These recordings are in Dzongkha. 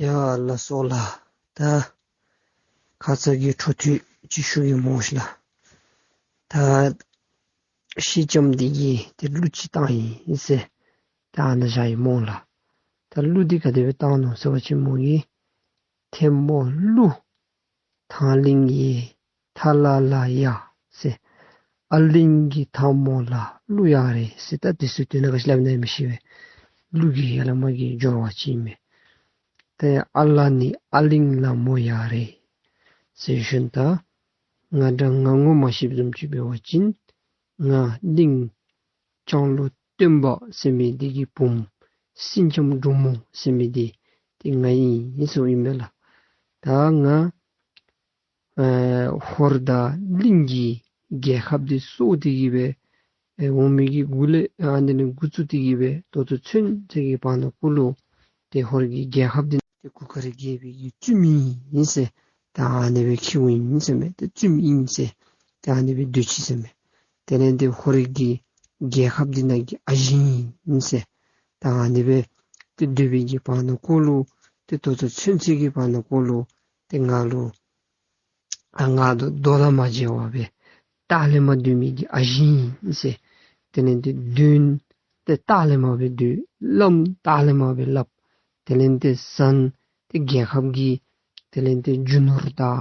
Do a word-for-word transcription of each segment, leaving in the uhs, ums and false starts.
ཡ་ལགས་སོ་ལགས། ད་ཁ་ཙ་གི་འཕྲོ་མཐུད་ཅིག་ཞུ་གེ་སྨོ་ཤིག་ལགས། ད་ཤེལ་ལྕམ་འདི་གིས་ཏེ་གླུ་ཅིག་བཏང་ཡི་ཟེར་ད་ཨ་ནཱ་བཞག་ཡི་སྨོ་ལགས། ད་གླུ་འདི་ག་དེ་སྦེ་བཏང་ནུག་ཟེར་བ་ཅིན་མོ་གིས། ཐལ་མོ་ཀླུ་ཐང་གླིང་ཡི། ཐ་ལ་ལ་ཡ་ཟེར། ཨ་གླིང་གི་ཐལ་མོ་ལ་ཀླུ་ཡར་རེ་ཟེར། ད་འདི་ཚུ་དོན་ག་ཅི་སླབ་ཨིན་ན་མི་ཤེས་པས། གླུ་གི་ཡ་ལ་མ་གི་སྦྱོར་བ་ཅིག་ཨིན་མས། ཏེ་ཨ་ལ་ནི་ཨ་གླིང་ལ་མོ་ཡར་རེ་ཟེར་ཞིནམ་ད་ང་འདྲ་ང་ངོ་མ་ཤེསཔ་བཟུམ་ཅིག་འབད་བ་ཅིན་ང་གླིང་ལྕང་ལོ་སྟོན་པ་ཟེར་མི་འདི་གི་བུམོ་སེང་ལྕམ་འབྲུག་མོ་ཟེར་མི་འདི་ཏེ་ང་ཨིན་ཟེར་ཨིན་པས་ལགས། ད་ང་ཨེ་ཧོར་དང་གླིང་གི་རྒྱལ་ཁབ་འདི་སོར་ཏེ་གི་སྦེ་ཨེ་འོང་མི་གི་གུ་ལས་ཨ་ནི་ལས་འགོ་བཙུགས་ཏེ་གི་སྦེ་ད་ལྟོ་ཚུན་ཚོད་ཀྱི་བར་ན་ཀོ་ལུ་ཏེ་ཧོར་གྱི་རྒྱལ་ཁབ་འདི་ཏེ་གུར་དཀར་རྒྱལ་པོའི་གི་བཙུནམོ་ཨིན་ཟེར་ད་ཨ་ནི་སྦེ་འཁྱིད་འོང་ཡི་ཟེར་མས། ཏེ་བཙུནམོ་ཨིན་ཟེར་ད་ཨ་ནི་སྦེ་སྡོད་ཅི་ཟེར་མས། དེ་ལས་ཏེ་ཧོར་གྱི་རྒྱལ་ཁབ་འདི་ནང་གི་ཨ་ཞེ་ཨིན་ཟེར་ད་ཨ་ནི་སྦེ་ཏེ་སྡོད་པའི་གི་བར་ན་ཀོ་ལུ་ཏེ་ད་ལྟོ་ཚུན་ཚོད་ཀྱི་བར་ན་ཀོ་ལུ་ཏེ་ང་ལུ་ཨ་ང་དང་མདོ་དང་མ་མཇལ་བར་སྦེ་ལྟག་ལས་མར་སྡོད་མི་གི་ཨ་ཞེ་ཨིན་ཟེར། དེ་ལས་ཏེ་གདོན་ཏེ་ལྟག་ལས་མར་སྦེ་སྡོད། བླམ་ལྟག་ལས་མར་སྦེ་སླབ། དེ་ལས་ཏེ་བཟའ་ནི་ཏེ་རྒྱལ་ཁབ་ཀྱི་དེ་ལས་ཏེ་རྒྱུ་ནོར་དང་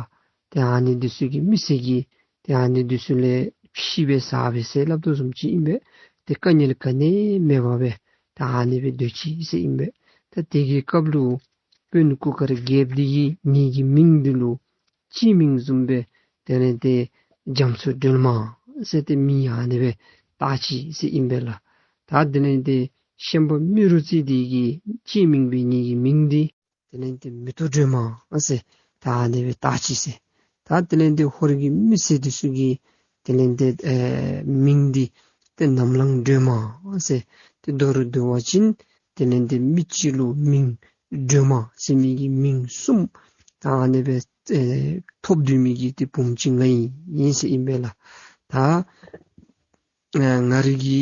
ཏེ་ཨ་ནི་འདི་ཚུ་གི་མི་སེར་གྱི་ཏེ་ཨ་ནི་འདི་ཚུ་ལས་ཕྱེ་སྦེ་ཟ་སྦེ་ཟེར་སླབ་དོ་བཟུམ་ཅིག་ཨིན་པས། ཏེ་དཀའ་ངལ་ག་ནི་མེད་པར་སྦེ་ད་ཨ་ནི་སྦེ་སྡོད་ཅི་ཟེར་ཨིན་པས། ད་དེ་གི་སྐབས་ལུ་དཔོན་གུར་དཀར་རྒྱལཔོ་འདི་གིས་ངེ་གི་མིང་འདི་ལུ་སྤྱི་མིང་བཟུམ་སྦེ་དེ་ལས་ཏེ་རྒྱ་མཚོ་སྒྲོལ་མ་ཟེར་ཏེ་མིང་ཨ་ནི་སྦེ་བཏགས་ཅི་ཟེར་ཨིན་པས་ལགས། ད་དེ་ལས་ཏེ་ཤན་པ་རྨེ་རུ་རྩེ་འདི་གི་སྤྱི་མིང་སྦེ་ངེ་གི་མིང་འདི་དེ་ལས་ཏེ་མེ་ཏོག་སྒྲོལ་མ་ཟེར་ད་ཨ་ནི་སྦེ་བཏགས་ཅི་ཟེར། ད་དེ་ལས་ཏེ་ཧོར་གྱི་མི་སེར་འདི་ཚུ་གི་དེ་ལས་ཏེ་ཨེ་མིང་འདི་ཏེ་ནམ་ལངས་སྒྲོལ་མ་ཟེར། ཏེ་མདོར་བསྡུ་བ་ཅིན་དེ་ལས་ཏེ་མི་གཅིག་ལུ་མིང་སྒྲོལ་མ་ཟེར་མི་གི་མིང་གསུམ་ད་ཨ་ནི་སྦེ་ཨེ་ཐོབ་སྡོད་མི་གི་ཏེ་བུམོ་ཅིག་ང་ཨིན་ཟེར་ཨིན་པས་ལགས། ད་ཨེ་ང་རའི་གི་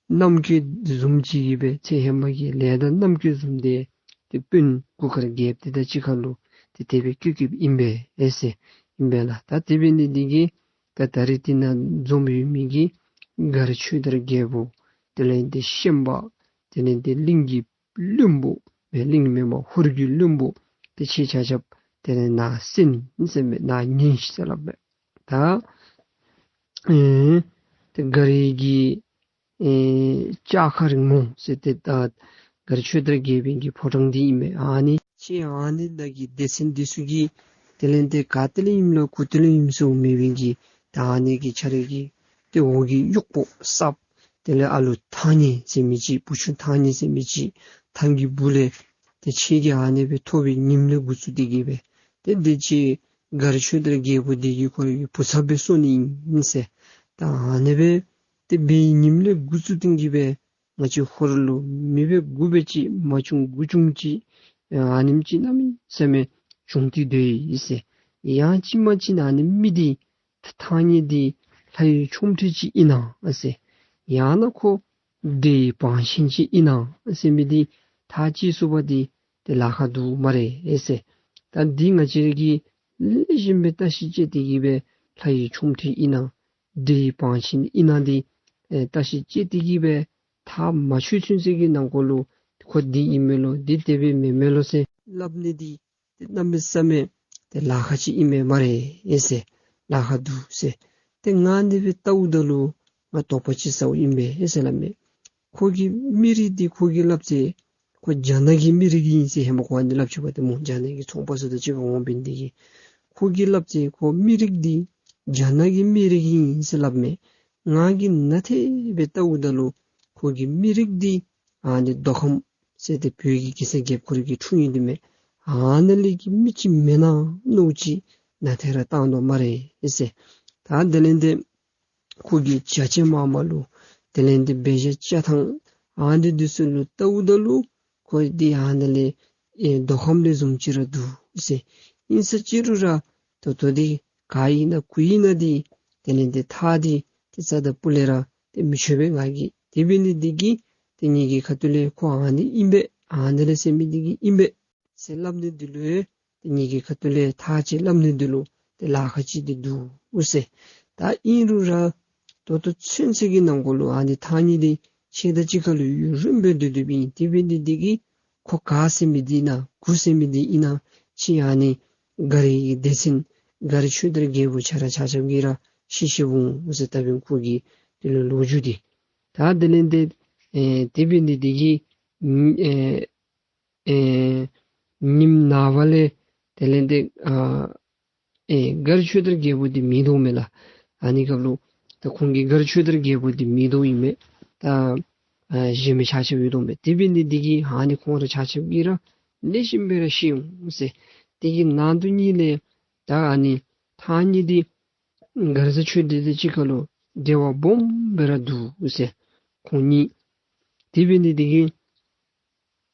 རྣམ་ཅོ་བཟུམ་ཅིག་གིས་སྦེ་ཚེ་ཧེ་མ་གི་ལས་དང་རྣམ་ཅོ་བཟུམ་སྦེ་ཏེ་དཔོན་གུར་དཀར་རྒྱལཔོ་འདི་དང་གཅིག་ཁར་ལུ་ཏེ་དེ་སྦེ་བསྐྱོད་བསྐྱོདཔ་ཨིན་པས་ཨེ་ཟེར་ཨིན་པས་ལགས། ད་དེ་འབད་ནི་འདི་གིས་ད་ད་རིས་འདི་ནང་འཛོམས་ཡོད་མི་གི་མགར་ཆོས་དར་རྒྱལ་པོ་དེ་ལས་ཏེ་ཤན་པ་དེ་ལས་ཏེ་གླིང་གི་བློན་པོ་སྦེ་གླིང་མེན་པར་ཧོར་གྱི་བློན་པོ་ཏེ་ཁྱེད་ཆ་ཁྱབ་དེ་ལས་ནཱ་གསན་ཟེར་མས། ནཱ་ཉན་ཤིག་ཟེར་སླབ་མས། ད་ཨེ་ཏེ་མགར་གྱི་ཨེ་ལྕགས་མཁར་ངོ་ཟེར་ཏེ་ད་མགར་ཆོས་དར་རྒྱལ་པོའི་གི་ཕོ་བྲང་འདི་ཨིན་མས། ཨ་ནི་ཁྱེད་ཨ་ནི་ནང་གི་སྡེ་ཚན་འདི་ཚུ་གིས་དེ་ལས་ཏེ་ག་ཏེ་ལས་ཨིནམ་ལོ་གུ་ཏེ་ལས་ཨིནམ་ཟེར་མེད་པའི་གི་ད་ཨ་ནི་གི་ཆ་ར་གི་ཏེ་འོག་གི་གཡོག་པོ་གསརཔ་དེ་ལས་ཨ་ལུ་ཐང་ཉེ་ཟེར་མི་ཅིག་བུ་ཆུང་ཐང་ཉེ་ཟེར་མི་ཅིག་ཐང་གི་སྦུག་ལས་ཏེ་ཁྱེད་ཀྱིས་ཨ་ནི་སྦེ་ཐོབ་པའི་ཉིནམ་ལས་འགོ་བཙུགས་ཏེ་གི་སྦེ་ཏེ་དེ་ཅིག་མགར་ཆོས་དར་རྒྱལ་པོ་འདི་གིས་ཁོ་རའི་བུ་ཚབ་སྦེ་གསོ་ནི་ཨིན་ཟེར། ད་ཨ་ནི་སྦེ་ཏེ་འབད་བའི་ཉིནམ་ལས་འགོ་བཙུགས་ཏེ་གི་སྦེ་ང་བཅས་ཧོར་ལུ་མི་འབད་དགུ་འབད་ཅིག་མ་བྱུང་དགུ་བྱུང་ཅིག་ཨ་ནེམ་ཅིག་གནམ་མེད་ས་མེད་བྱུང་སྟེ་སྡོད་ཡི་ཟེར། ཡང་ཅིན་མ་ཅིན་ཨ་ནི་མི་འདི་ཐང་ཉེ་འདི་ལྷ་ཡི་ཆོ་འཕྲུལ་ཅིག་ཨིན་ན་ཟེར། ཡང་ན་ཁོ་འདྲེ་ཡི་བང་ཆེན་ཅིག་ཨིན་ན་ཟེར་མི་འདི་ཐག་བཅད་ཚུགས་པ་འདི་ཏེ་ལཱ་ཁག་འདུག་སྨ་རེ་ཟེར། ད་འདི་ང་བཅས་ར་གིས་ལེགས་ཤོམ་སྦེ་བརྟག་ཞིབ་དཔྱད་དེ་གི་སྦེ་ལྷ་ཡི་ཆོ་འཕྲུལ་ཨིན་ན་འདྲེ་ཡི་བང་ཆེན་ཨིན་ན་འདི་ཨེ་བརྟག་ཞིབ་དཔྱད་དེ་གི་སྦེ་ཐག་མ་ཆོད་ཚུན་ཚོད་ཀྱི་ནང་འཁོད་ལུ་ཁོ་འདི་ཨིན་མས་ལོ་འདི་དེ་སྦེ་མེན་མས་ལོ་ཟེར་སླབ་ནི་འདི་ཏེ་གནམ་མེད་ས་མེད་ཏེ་ལཱ་ཁག་ཅིག་ཨིན་མས་སྨ་རེ་ཨེ་ཟེར། ལཱ་ཁག་འདུག་ཟེར། ཏེ་ང་འདི་སྦེ་བལྟཝ་ད་ལུ་ང་དོགས་པ་ཅིག་ཟཝ་ཨིན་པས་ཨེ་ཟེར་སླབ་མས། ཁོ་གི་མི་རིགས་འདི་ཁོ་གིས་སླབ་ཚེ་ཁོ་རྒྱ་ནག་གི་མི་རིགས་ཨིན་ཟེར་ཧེ་མ་ཁོ་ཨ་ནི་སླབ་ཅི་པ་ཏེ་སྨོ། རྒྱ་ནག་གི་ཚོང་པ་ཚུ་དང་གཅིག་ཁར་འོང་འབད་ནི་འདི་གིས་ཁོ་གིས་སླབ་ཚེ་ཁོ་མི་རིགས་འདི་རྒྱ་ནག་གི་མི་རིགས་ཨིན་ཟེར་སླབ་མས། ང་གིས་ནཱ་ཏེ་སྦེ་བལྟཝ་ད་ལུ་ཁོ་གི་མི་རིགས་འདི་ཨ་ནི་མདོ་ཁམས་ཟེར་ཏེ་བོད་ཀྱི་གེ་སར་རྒྱལཔོ་ཁོ་རའི་གི་འཁྲུངས་ཡུལ་འདི་མས། ཨ་ནཱ་ལས་ཀྱི་མི་ཅིག་མེན་ན་མནོཝ་ཅིག་ནཱ་ཏེ་ར་བཏང་དོ་སྨ་རེ་ཨེ་ཟེར། ད་དེ་ལས་ཏེ་ཁོ་གི་བྱ་བྱེད་མ་མ་ལུ་དེ་ལས་ཏེ་འབད་བཞག་བྱ་ཐངས་ཨ་ནི་འདི་ཚུ་ལུ་བལྟཝ་ད་ལུ་ཁོ་འདི་ཨ་ནཱ་ལས་ཨེ་མདོ་ཁམས་ལས་བཟུམ་ཅིག་ར་འདུག་ཟེར། ཨིན་ས་ཅི་རུང་ར་ད་ལྟོ་འདི་ག་ཨིན་ན་གུ་ཨིན་ན་འདི་དེ་ལས་ཏེ་ཐག་འདི་ཏེ་རྩ་དང་སྤུ་ལས་ར་ཏེ་མི་ཆོད་པས་ང་གིས། དེ་འབད་ནི་འདི་གིས་ཏེ་ངེ་གི་ཁ་ཐུག་ལས་ཁོ་ཨ་ནི་ཨིན་པས་ཨ་ནཱ་ལས་ཟེར་མི་འདི་གིས་ཨིན་པས། ཟེར་སླབ་ནི་འདི་ལུ་ཏེ་ངེ་གི་ཁ་ཐུག་ལས་ཐག་ཅིག་སླབ་ནི་འདི་ལུ་ཏེ་ལཱ་ཁག་ཅིག་འདི་འདུག་ཟེར། ད་ཨིན་རུང་ར་ད་ལྟོ་ཚུན་ཚོད་ཀྱི་ནང་འཁོད་ལུ་ཨ་ནི་ཐང་རྙེད་འདི་ཁྱེད་དང་གཅིག་ཁར་ལུ་ཡུན་རིངམོ་སྦེ་སྡོད་སྡོདཔ་ཨིན། དེ་འབད་ནི་འདི་གིས་ཁོ་ག་ཟེར་མི་འདི་ཨིན་ན་གུ་ཟེར་མི་འདི་ཨིན་ན་ཅིག་ཨ་ནི་མགར་གྱི་སྡེ་ཚན་མགར་ཆོས་དར་རྒྱལ་པོ་ཁྱེད་ར་ཆ་ཁྱབ་ཀྱིས་ར་ཤེས་ཤེསཔ་འོང་ཟེར་ལྟ་བུ་ཁོ་གི་དེ་ལུ་ལོ་རྒྱུས་འདི། ད་དེ་ལས་ཏེ་ཨེ་དེ་འབད་ནི་འདི་གིས་ཨེ་ཨེ་ཉིནམ་ནངས་པ་ལས་དེ་ལས་ཏེ་ཨ་ཨེ་མགར་ཆོས་དར་རྒྱལ་པོ་འདི་མེད་དོ་མས་ལགས། ཨ་ནི་སྐབས་ལུ་ད་ཁོང་གི་མགར་ཆོས་དར་རྒྱལ་པོ་འདི་མེད་དོ་ཨིན་མས། ད་ཨ་གཞན་མི་ཆ་ཁྱབ་ཡོད་དོ་མས། དེ་འབད་ནི་འདི་གིས་ཨ་ནི་ཁོང་ར་ཆ་ཁྱབ་ཀྱིས་ར་ལེགས་ཤོམ་སྦེ་ར་ཤེས་འོང་ཟེར། དེ་གི་ནང་དོན་ཉིད་ལས་ད་ཨ་ནི་ཐང་རྙེད་འདི་མགར་བཟའ་ཆོས་སྒྲོན་དང་གཅིག་ཁར་ལུ་འབྲེལ་བ་སྦོམ་སྦེ་ར་འདུག་ཟེར་ཁོང་གཉིས། དེ་འབད་ནི་འདི་གིས་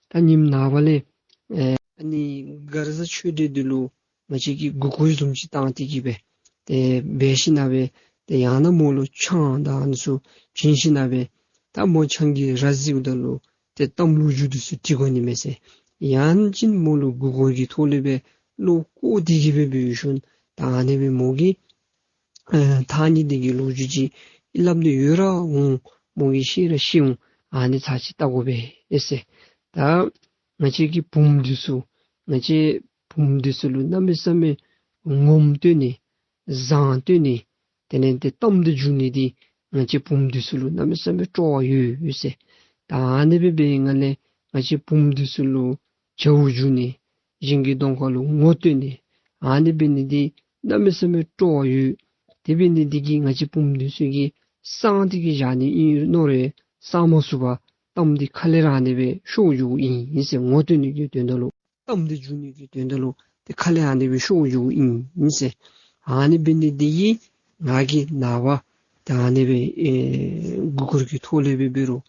ད་ཉིནམ་ནངས་པ་ལས་ཨེ་ཨ་ནི་མགར་བཟའ་ཆོས་སྒྲོན་འདི་ལུ་ང་བཅས་ཀྱིས་མགུ་སྐོར་བཟུམ་ཅིག་བཏང་སྟེ་གི་སྦེ་ཏེ་འབད་ཞིན་ན་སྦེ་ཏེ་ཡང་ན་མོ་ལུ་ཆང་དང་ཨ་ནི་ཚུ་བྱིན་ཞིན་ན་སྦེ་ད་མོ་ཆང་གིས་ར་བཟི་འོངམ་ད་ལུ་ཏེ་གཏམ་ལོ་རྒྱུས་འདི་ཚུ་དྲི་དགོ་ནི་མས་ཟེར། ཡང་ཅིན་མོ་ལུ་མགུ་སྐོར་གྱི་ཐོག་ལས་སྦེ་བློ་བཀོད་དེ་གི་སྦེ་འབད་ཞིན་ད་ཨ་ནི་སྦེ་མོ་གིས་ཨེ་ཐང་རྙེད་འདི་གི་ལོ་རྒྱུས་ཅིག་སླབ་ནི་ཡོད་ར་འོང་། མོ་གིས་ཤེས་ར་ཤེས་འོང་། ཨ་ནི་ཚར་ཅིག་བལྟ་དགོ་པས་ཨེ་ཟེར། ད་ང་བཅས་ཀྱི་བུམོ་འདི་ཚུ་ང་བཅས་བུམོ་འདི་ཚུ་ལུ་གནམ་མེད་ས་མེད་ངོམ་སྟོན་ནི་བཟང་སྟོན་ནི་དེ་ལས་ཏེ་གཏམ་འདི་བརྗོད་ནི་འདི་ང་བཅས་བུམོ་འདི་ཚུ་ལུ་གནམ་མེད་ས་མེད་སྤྲོ་བ་ཡོད་ཟེར། ད་ཨ་ནི་སྦེ་འབད་ནི་ལས་ང་བཅས་བུམོ་འདི་ཚུ་ལུ་བྱ་བ་བརྗོད་ནི་གཞན་གྱི་གདོང་ཁ་ལུ་ངོ་སྟོན་ནི་ཨ་ནི་འབད་ནི་འདི་གནམ་མེད་ས་མེད་སྤྲོ་བ་ཡོད། དེ་འབད་ནི་འདི་གིས་ང་བཅས་བུམོ་འདི་ཚུ་གིས་གསང་སྟེ་གི་བཞག་ནི་ཨིན་མནོ་རུང་གསང་མ་ཚུགས་པར་གཏམ་འདི་ཁ་ལས་ར་ཨ་ནི་སྦེ་ཤོར་འགྱོཝ་ཨིན་ཟེར། ངོ་སྟོན་ནི་གི་དོན་དག་ལུ་གཏམ་འདི་བརྗོད་ནི་གི་དོན་དག་ལུ་ཏེ་ཁ་ལས་ཨ་ནི་སྦེ་ཤོར་འགྱོཝ་ཨིན་ཟེར། ཨ་ནི་འབད་ནི་འདི་གིས་ང་གིས་ནངས་པ་ད་ཨ་ནི་སྦེ་ཨེ་མགུ་སྐོར་གྱི་ཐོག་ལས་སྦེ་འབད་རུང་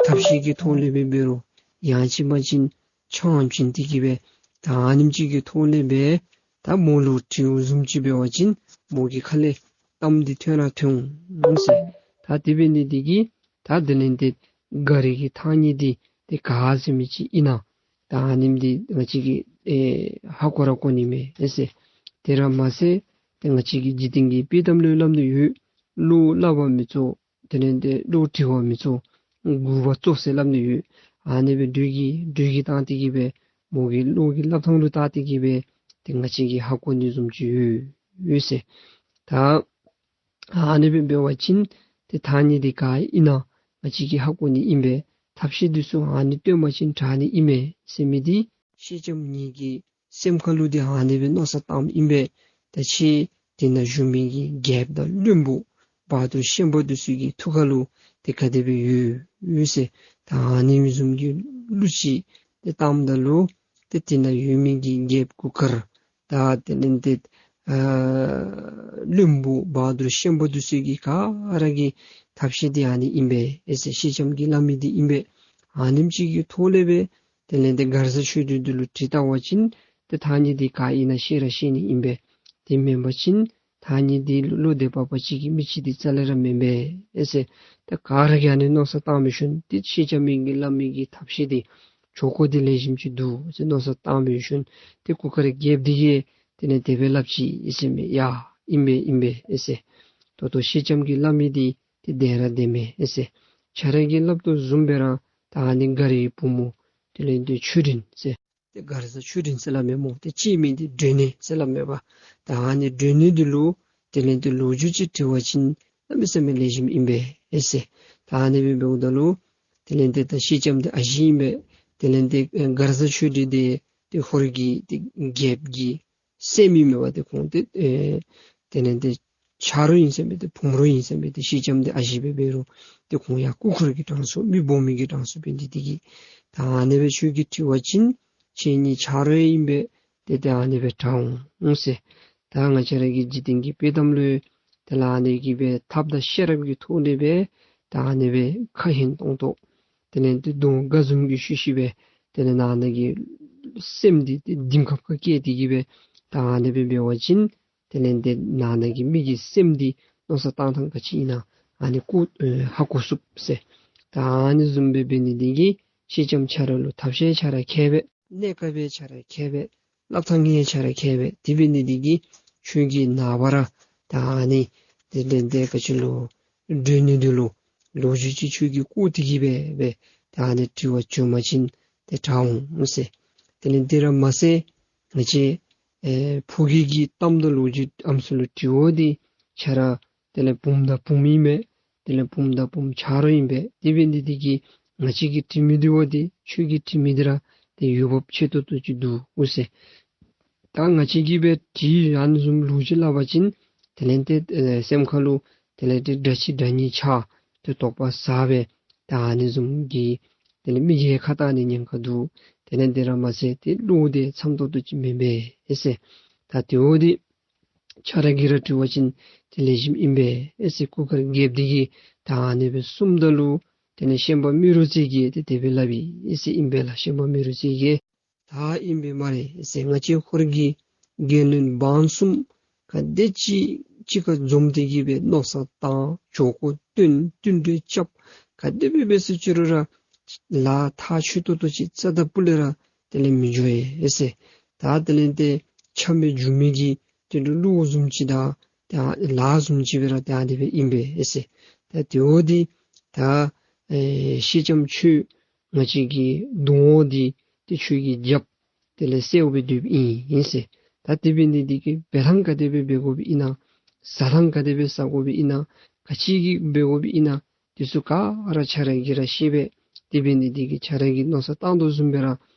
ཐབས་ཤེས་ཀྱི་ཐོག་ལས་སྦེ་འབད་རུང་ཡང་ཅིན་མ་ཅིན་ཆང་བྱིན་ཏེ་གི་སྦེ་ད་ཨ་ནེམ་ཅིག་གི་ཐོག་ལས་སྦེ་ད་མོ་ལུ་དྲིཝ་བཟུམ་ཅིག་འབད་བ་ཅིན་མོ་གི་ཁ་ལས་གཏམ་འདི་ཐོན་ར་ཐོན་འོང་ཟེར། ད་དེ་འབད་ནི་འདི་གིས་ད་དེ་ལས་ཏེ་མགར་གྱི་ཐང་རྙེད་འདི་ཏེ་ག་ཟེར་མི་ཅིག་ཨིན་ན་ད་ཨ་ནེམ་འདི་ང་བཅས་ཀྱིས་ཨེ་ཧ་གོ་ར་གོ་ནི་མས་ཨེ་ཟེར། དེ་ར་མ་ཚད་ཏེ་ང་བཅས་ཀྱི་འཇིག་རྟེན་གྱི་དཔྱེ་གཏམ་ལུ་སླབ་ནི་ཡོད། བློ་སླབ་པ་མི་གཙོ། དེ་ལས་ཏེ་བློ་དྲི་བ་མི་གཙོ། མགུ་བ་གཙོ་ཟེར་སླབ་ནི་ཡོད། ཨ་ནི་སྦེ་དྲོད་ཀྱིས་དྲོད་ཀྱིས་བཏང་སྟེ་གི་སྦེ་མོ་གི་བློ་གི་སླབ་ཐངས་ལུ་བལྟ་སྟེ་གི་སྦེ་ཏེ་ང་བཅས་ཀྱིས་ཧ་གོ་ནི་བཟུམ་ཅིག་ཡོད་ཡོད་ཟེར། ད་ཨ་ནི་སྦེ་འབད་བ་ཅིན་ཏེ་ཐང་རྙེད་འདི་ག་ཨིན་ན་ང་བཅས་ཀྱིས་ཧ་གོ་ནི་ཨིན་པས། ཐབས་ཤེས་འདི་ཚུ་ཨ་ནི་སྟོན་པ་ཅིན་དྲག་ནི་ཨིན་མས་ཟེར་མི་འདི་སེང་ལྕམ་ངེ་གི་སེམས་ཁ་ལུ་འདི་ཨ་ནི་སྦེ་མནོ་བསམ་བཏངམ་ཨིན་པས། ད་ཁྱེད་དེ་ནང་བཞུགས་མི་གི་རྒྱལཔོ་དང་བློན་པོ་བ་དུར་ཤན་པ་འདི་ཚུ་གི་ཐུགས་ཁ་ལུ་ཏེ་ག་དེ་སྦེ་ཡོད་ཡོད་ཟེར། ད་ཨ་ནི་བཟུམ་གྱི་གླུ་ཅིག་ཏེ་བཏངམ་ད་ལུ་ཏེ་དེ་ནང་ཡོད་མི་གི་རྒྱལཔོ་གུར་དཀར་དང་དེ་ལས་ཏེ་ཨ་བློན་པོ་བ་དུར་ཤན་པ་འདི་ཚུ་གི་ག་ར་གི་ཐབས་ཤེས་འདི་ཨ་ནི་ཨིན་པས་ཨེ་ཟེར། སེང་ལྕམ་གྱིས་སླབ་མི་འདི་ཨིན་པས། ཨ་ནེམ་ཅིག་གི་ཐོག་ལས་སྦེ་དེ་ལས་ཏེ་མགར་བཟའ་ཆོས་སྒྲོན་འདི་ལུ་དྲི་བལྟ་བ་ཅིན་ཏེ་ཐང་རྙེད་འདི་ག་ཨིན་ན་ཤེས་ར་ཤེས་ནི་ཨིན་པས། དེ་མེན་པ་ཅིན་ཐང་རྙེད་འདི་ལུ་བློ་གཏད་པ་པ་ཅིག་གི་མི་ཅིག་འདི་རྩ་ལས་ར་མེན་པས་ཨེ་ཟེར། ད་ག་ར་གིས་ཨ་ནི་མནོ་བསམ་བཏང་བའི་ཤུལ་ཏེ་སེང་ལྕམ་ངེ་གི་སླབ་མི་གི་ཐབས་ཤེས་འདི་ཆོ་ག་འདི་ལེགས་ཤོམ་ཅིག་འདུག་ཟེར་མནོ་བསམ་བཏང་བའི་ཤུལ་ཏེ་གུར་དཀར་རྒྱལཔོ་འདི་གིས་དེ་ལས་དེ་སྦེ་སླབ་ཅི་ཨིན་ཟེར་མས། ཡ་ཨིན་པས་ཨིན་པས་ཨེ་ཟེར། ད་ལྟོ་སེང་ལྕམ་གྱིས་སླབ་མི་འདི་ཏེ་བདེན་ར་བདེན་མས་ཨེ་ཟེར། ཁྱེད་ར་གིས་སླབ་དོ་བཟུམ་སྦེ་ར་ད་ཨ་ནི་མགར་གྱི་བུམོ་དེ་ལས་ཏེ་ཆོས་སྒྲོན་ཟེར་ཏེ་མགར་བཟའ་ཆོས་སྒྲོན་ཟེར་སླབ་མས་སྨོ། ཏེ་གཅིག་མིང་འདི་སྒྲོན་ནེ་ཟེར་སླབ་མས་པ། ད་ཨ་ནི་སྒྲོན་ནེ་འདི་ལུ་དེ་ལས་ཏེ་ལོ་རྒྱུས་ཅིག་དྲི་བ་ཅིན་གནམ་མེད་ས་མེད་ལེགས་ཤོམ་ཨིན་པས་ཨེ་ཟེར། ད་ཨ་ནི་སྦེ་འབདཝ་ད་ལུ་དེ་ལས་ཏེ་ད་སེང་ལྕམ་འདི་ཨ་ཞེ་ཨིན་པས། དེ་ལས་ཏེ་ཨེ་མགར་བཟའ་ཆོས་སྒྲོན་འདི་ཏེ་ཧོར་གྱི་ཏེ་རྒྱལཔོ་གི་སྲསམོ་ཨིན་མས་པ། ཏེ་ཁོང་ཏེ་ཨེ་དེ་ལས་ཏེ་ཆ་རོགས་ཨིན་ཟེར་མས། ཏེ་བུམོ་རོགས་ཨིན་ཟེར་མས། ཏེ་སེང་ལྕམ་འདི་ཨ་ཞེ་སྦེ་འབད་རུང་ཏེ་ཁོང་ཡང་སྐུ་འཁོར་གྱི་གྲངས་སུ་མི་སྦོམ་མི་གི་གྲངས་སུ་འབད་ནི་འདི་གིས་ད་ཨ་ནི་སྦེ་ཁྱོད་ཀྱིས་དྲི་བ་ཅིན་ཁྱེད་གཉིས་ཆ་རོགས་ཨིན་པས། ཏེ་ཏེ་ཨ་ནི་སྦེ་དྲག་འོང་ཟེར། ད་ང་བཅས་ར་གི་འཇིག་རྟེན་གྱི་དཔྱེ་གཏམ་ལུ་དེ་ལས་ཨ་ནི་གི་སྦེ་ཐབས་དང་ཤེས་རབ་ཀྱི་ཐོག་ལས་སྦེ་ད་ཨ་ནི་སྦེ་ཁ་ཧན་ཏོང་ཏོ་དེ་ལས་ཏེ་གདོང་དགའ་འཛུམ་གྱི་ཤུལ་ཤུལ་སྦེ་དེ་ལས་ནང་ན་གི་སེམས་འདི་ཏེ་གཏིང་ཁ་ཁ་བསྐྱེད་དེ་གི་སྦེ་ད་ཨ་ནི་སྦེ་འབད་བ་ཅིན་དེ་ལས་ཏེ་ནང་ན་གི་མི་གི་སེམས་འདི་མནོ་བསམ་བཏང་ཐངས་ག་ཅི་ཨིན་ན་ཨ་ནི་ཁོ་ཨེ་ཧ་གོ་ཚུགས་ཟེར། ད་ཨ་ནི་བཟུམ་སྦེ་འབད་ནི་འདི་གིས་སེང་ལྕམ་ཁྱེད་ར་ལུ་ཐབས་ཤེས་ཁྱེད་ར་མཁས་པས། གནས་སྐབས་སྦེ་ཁྱོད་ར་མཁས་པས། སླབ་ཐངས་ཡང་ཁྱོད་ར་མཁས་པས། དེ་འབད་ནི་འདི་གིས་ཁྱོད་ཀྱི་ནངས་པ་ར་ད་ཨ་ནི་དེ་ལས་ཏེ་ག་ཅི་ལོ་སྒྲོན་ནི་འདི་ལུ་ལོ་རྒྱུས་ཅིག་ཁྱོད་ཀྱིས་བཀོད་དེ་གི་སྦེ་སྦེ་ད་ཨ་ནི་དྲི་བ་བཅོ་མ་ཅིན་ཏེ་དྲག་འོང་ཟེར། དེ་ལས་དེ་ར་མ་ཚད་ང་བཅས་ཨེ་ཕོ་སྐྱེས་ཀྱི་གཏམ་དང་ལོ་རྒྱུས་ཨམ་སྲུ་ལུ་དྲི་བ་འདི་ཁྱོད་ར་དེ་ལས་བུམོ་དང་བུམོ་ཨིན་མས། དེ་ལས་བུམོ་དང་བུམོ་ཆ་རོགས་ཨིན་པས། དེ་འབད་ནི་འདི་གིས་ང་བཅས་ཀྱིས་དྲི་མི་འདི་བ་འདི་ཁྱོད་ཀྱིས་དྲི་མི་འདི་ར་ཏེ་འོས་འབབ་ཆེ་ཏོག་ཏོ་ཅིག་འདུག་ཟེར། ད་ང་བཅས་ཀྱིས་སྦེ་དྲི་ཨ་ནི་བཟུམ་ལོ་རྒྱུས་སླབ་པ་ཅིན་དེ་ལས་ཏེ་ཨེ་སེམས་ཁ་ལུ་དེ་ལས་ཏེ་དགྲ་ཅིག་དགྲ་གཉེན་ཆགས་ཏེ་དོགས་པ་ཟ་སྦེ་ད་ཨ་ནི་བཟུམ་གྱི་དེ་ལས་མི་རྒྱལ་ཁ་གཏང་ནི་ཉེན་ཁ་འདུག། དེ་ལས་དེ་ར་མ་ཚད་ཏེ་བློ་བདེ་འཚམས་ཏོག་ཏོ་ཅིག་མེན་པས་ཟེར། ད་དེ་བ་འདི་ཁྱོད་ར་གིས་ར་དྲི་བ་ཅིན་ཏེ་ལེགས་ཤོམ་ཨིན་པས་ཨེ་ཟེར་གུར་དཀར་རྒྱལཔོ་འདི་གིས་ད་ཨ་ནི་སྦེ་གསུངམ་ད་ལུ་དེ་ལས་ཤན་པ་རྨེ་རུ་རྩེ་གིས་ཏེ་དེ་སྦེ་སླབ་ཨིན་ཟེར་ཨིན་པས་ལགས། ཤན་པ་རྨེ་རུ་རྩེ་གིས་ད་ཨིན་པས་སྨ་རེ་ཟེར། ང་བཅས་ཧོར་གྱི་རྒྱལ་བློན་འབངས་གསུམ་ག་དེ་ཅིག་གཅིག་ཁར་འཛོམས་ཏེ་གི་སྦེ་མནོ་བསམ་བཏང་། ཇོ་ཁོ་བཏོན། བསྟུན་གྲོས་རྐྱབ། ག་དེ་སྦེ་འབད་ཟེར་ཅི་རུང་ར་ལཱ་ཐག་ཆོད་ཏོག་ཏོ་ཅིག་རྩ་དང་སྤུ་ལས་ར་དེ་ལས་མི་འགྱོ་ཡི་ཟེར། ད་དེ་ལས་ཏེ་ཆ་མེད་རྒྱུས་མེད་ཀྱི་དེ་ལུ་བློ་བཟུམ་ཅིག་དང་ད་ལཱ་བཟུམ་ཅིག་སྦེ་ར་ད་དེ་སྦེ་ཨིན་པས་ཟེར། ད་དེ་བ་འདི་ད་ཨེ་སེང་ལྕམ་ཁྱོད་ང་བཅས་ཀྱི་གདོང་འདི་ཏེ་ཁྱོད་ཀྱིས་རྒྱབ། དེ་ལས་གསལཝ་སྦེ་སྡོདཔ་ཨིན་ཟེར། ད་དེ་འབད་ནི་འདི་གིས་འབད་ཐངས་ག་དེ་སྦེ་འབད་དགོཔ་ཨིན་ན། བཟའ་ཐངས་ག་དེ་སྦེ་བཟའ་དགོཔ་ཨིན་ན། ག་ཅི་གི་འབད་དགོཔ་ཨིན་ན། དེ་ཚུ་ག་ར་ཁྱོད་ར་གིས་ར་ཤེས་པས། དེ་འབད་ནི་འདི་གིས་ཁྱོད་ར་གིས་མནོ་བསམ་བཏང་དོ་བཟུམ་སྦེ་ར་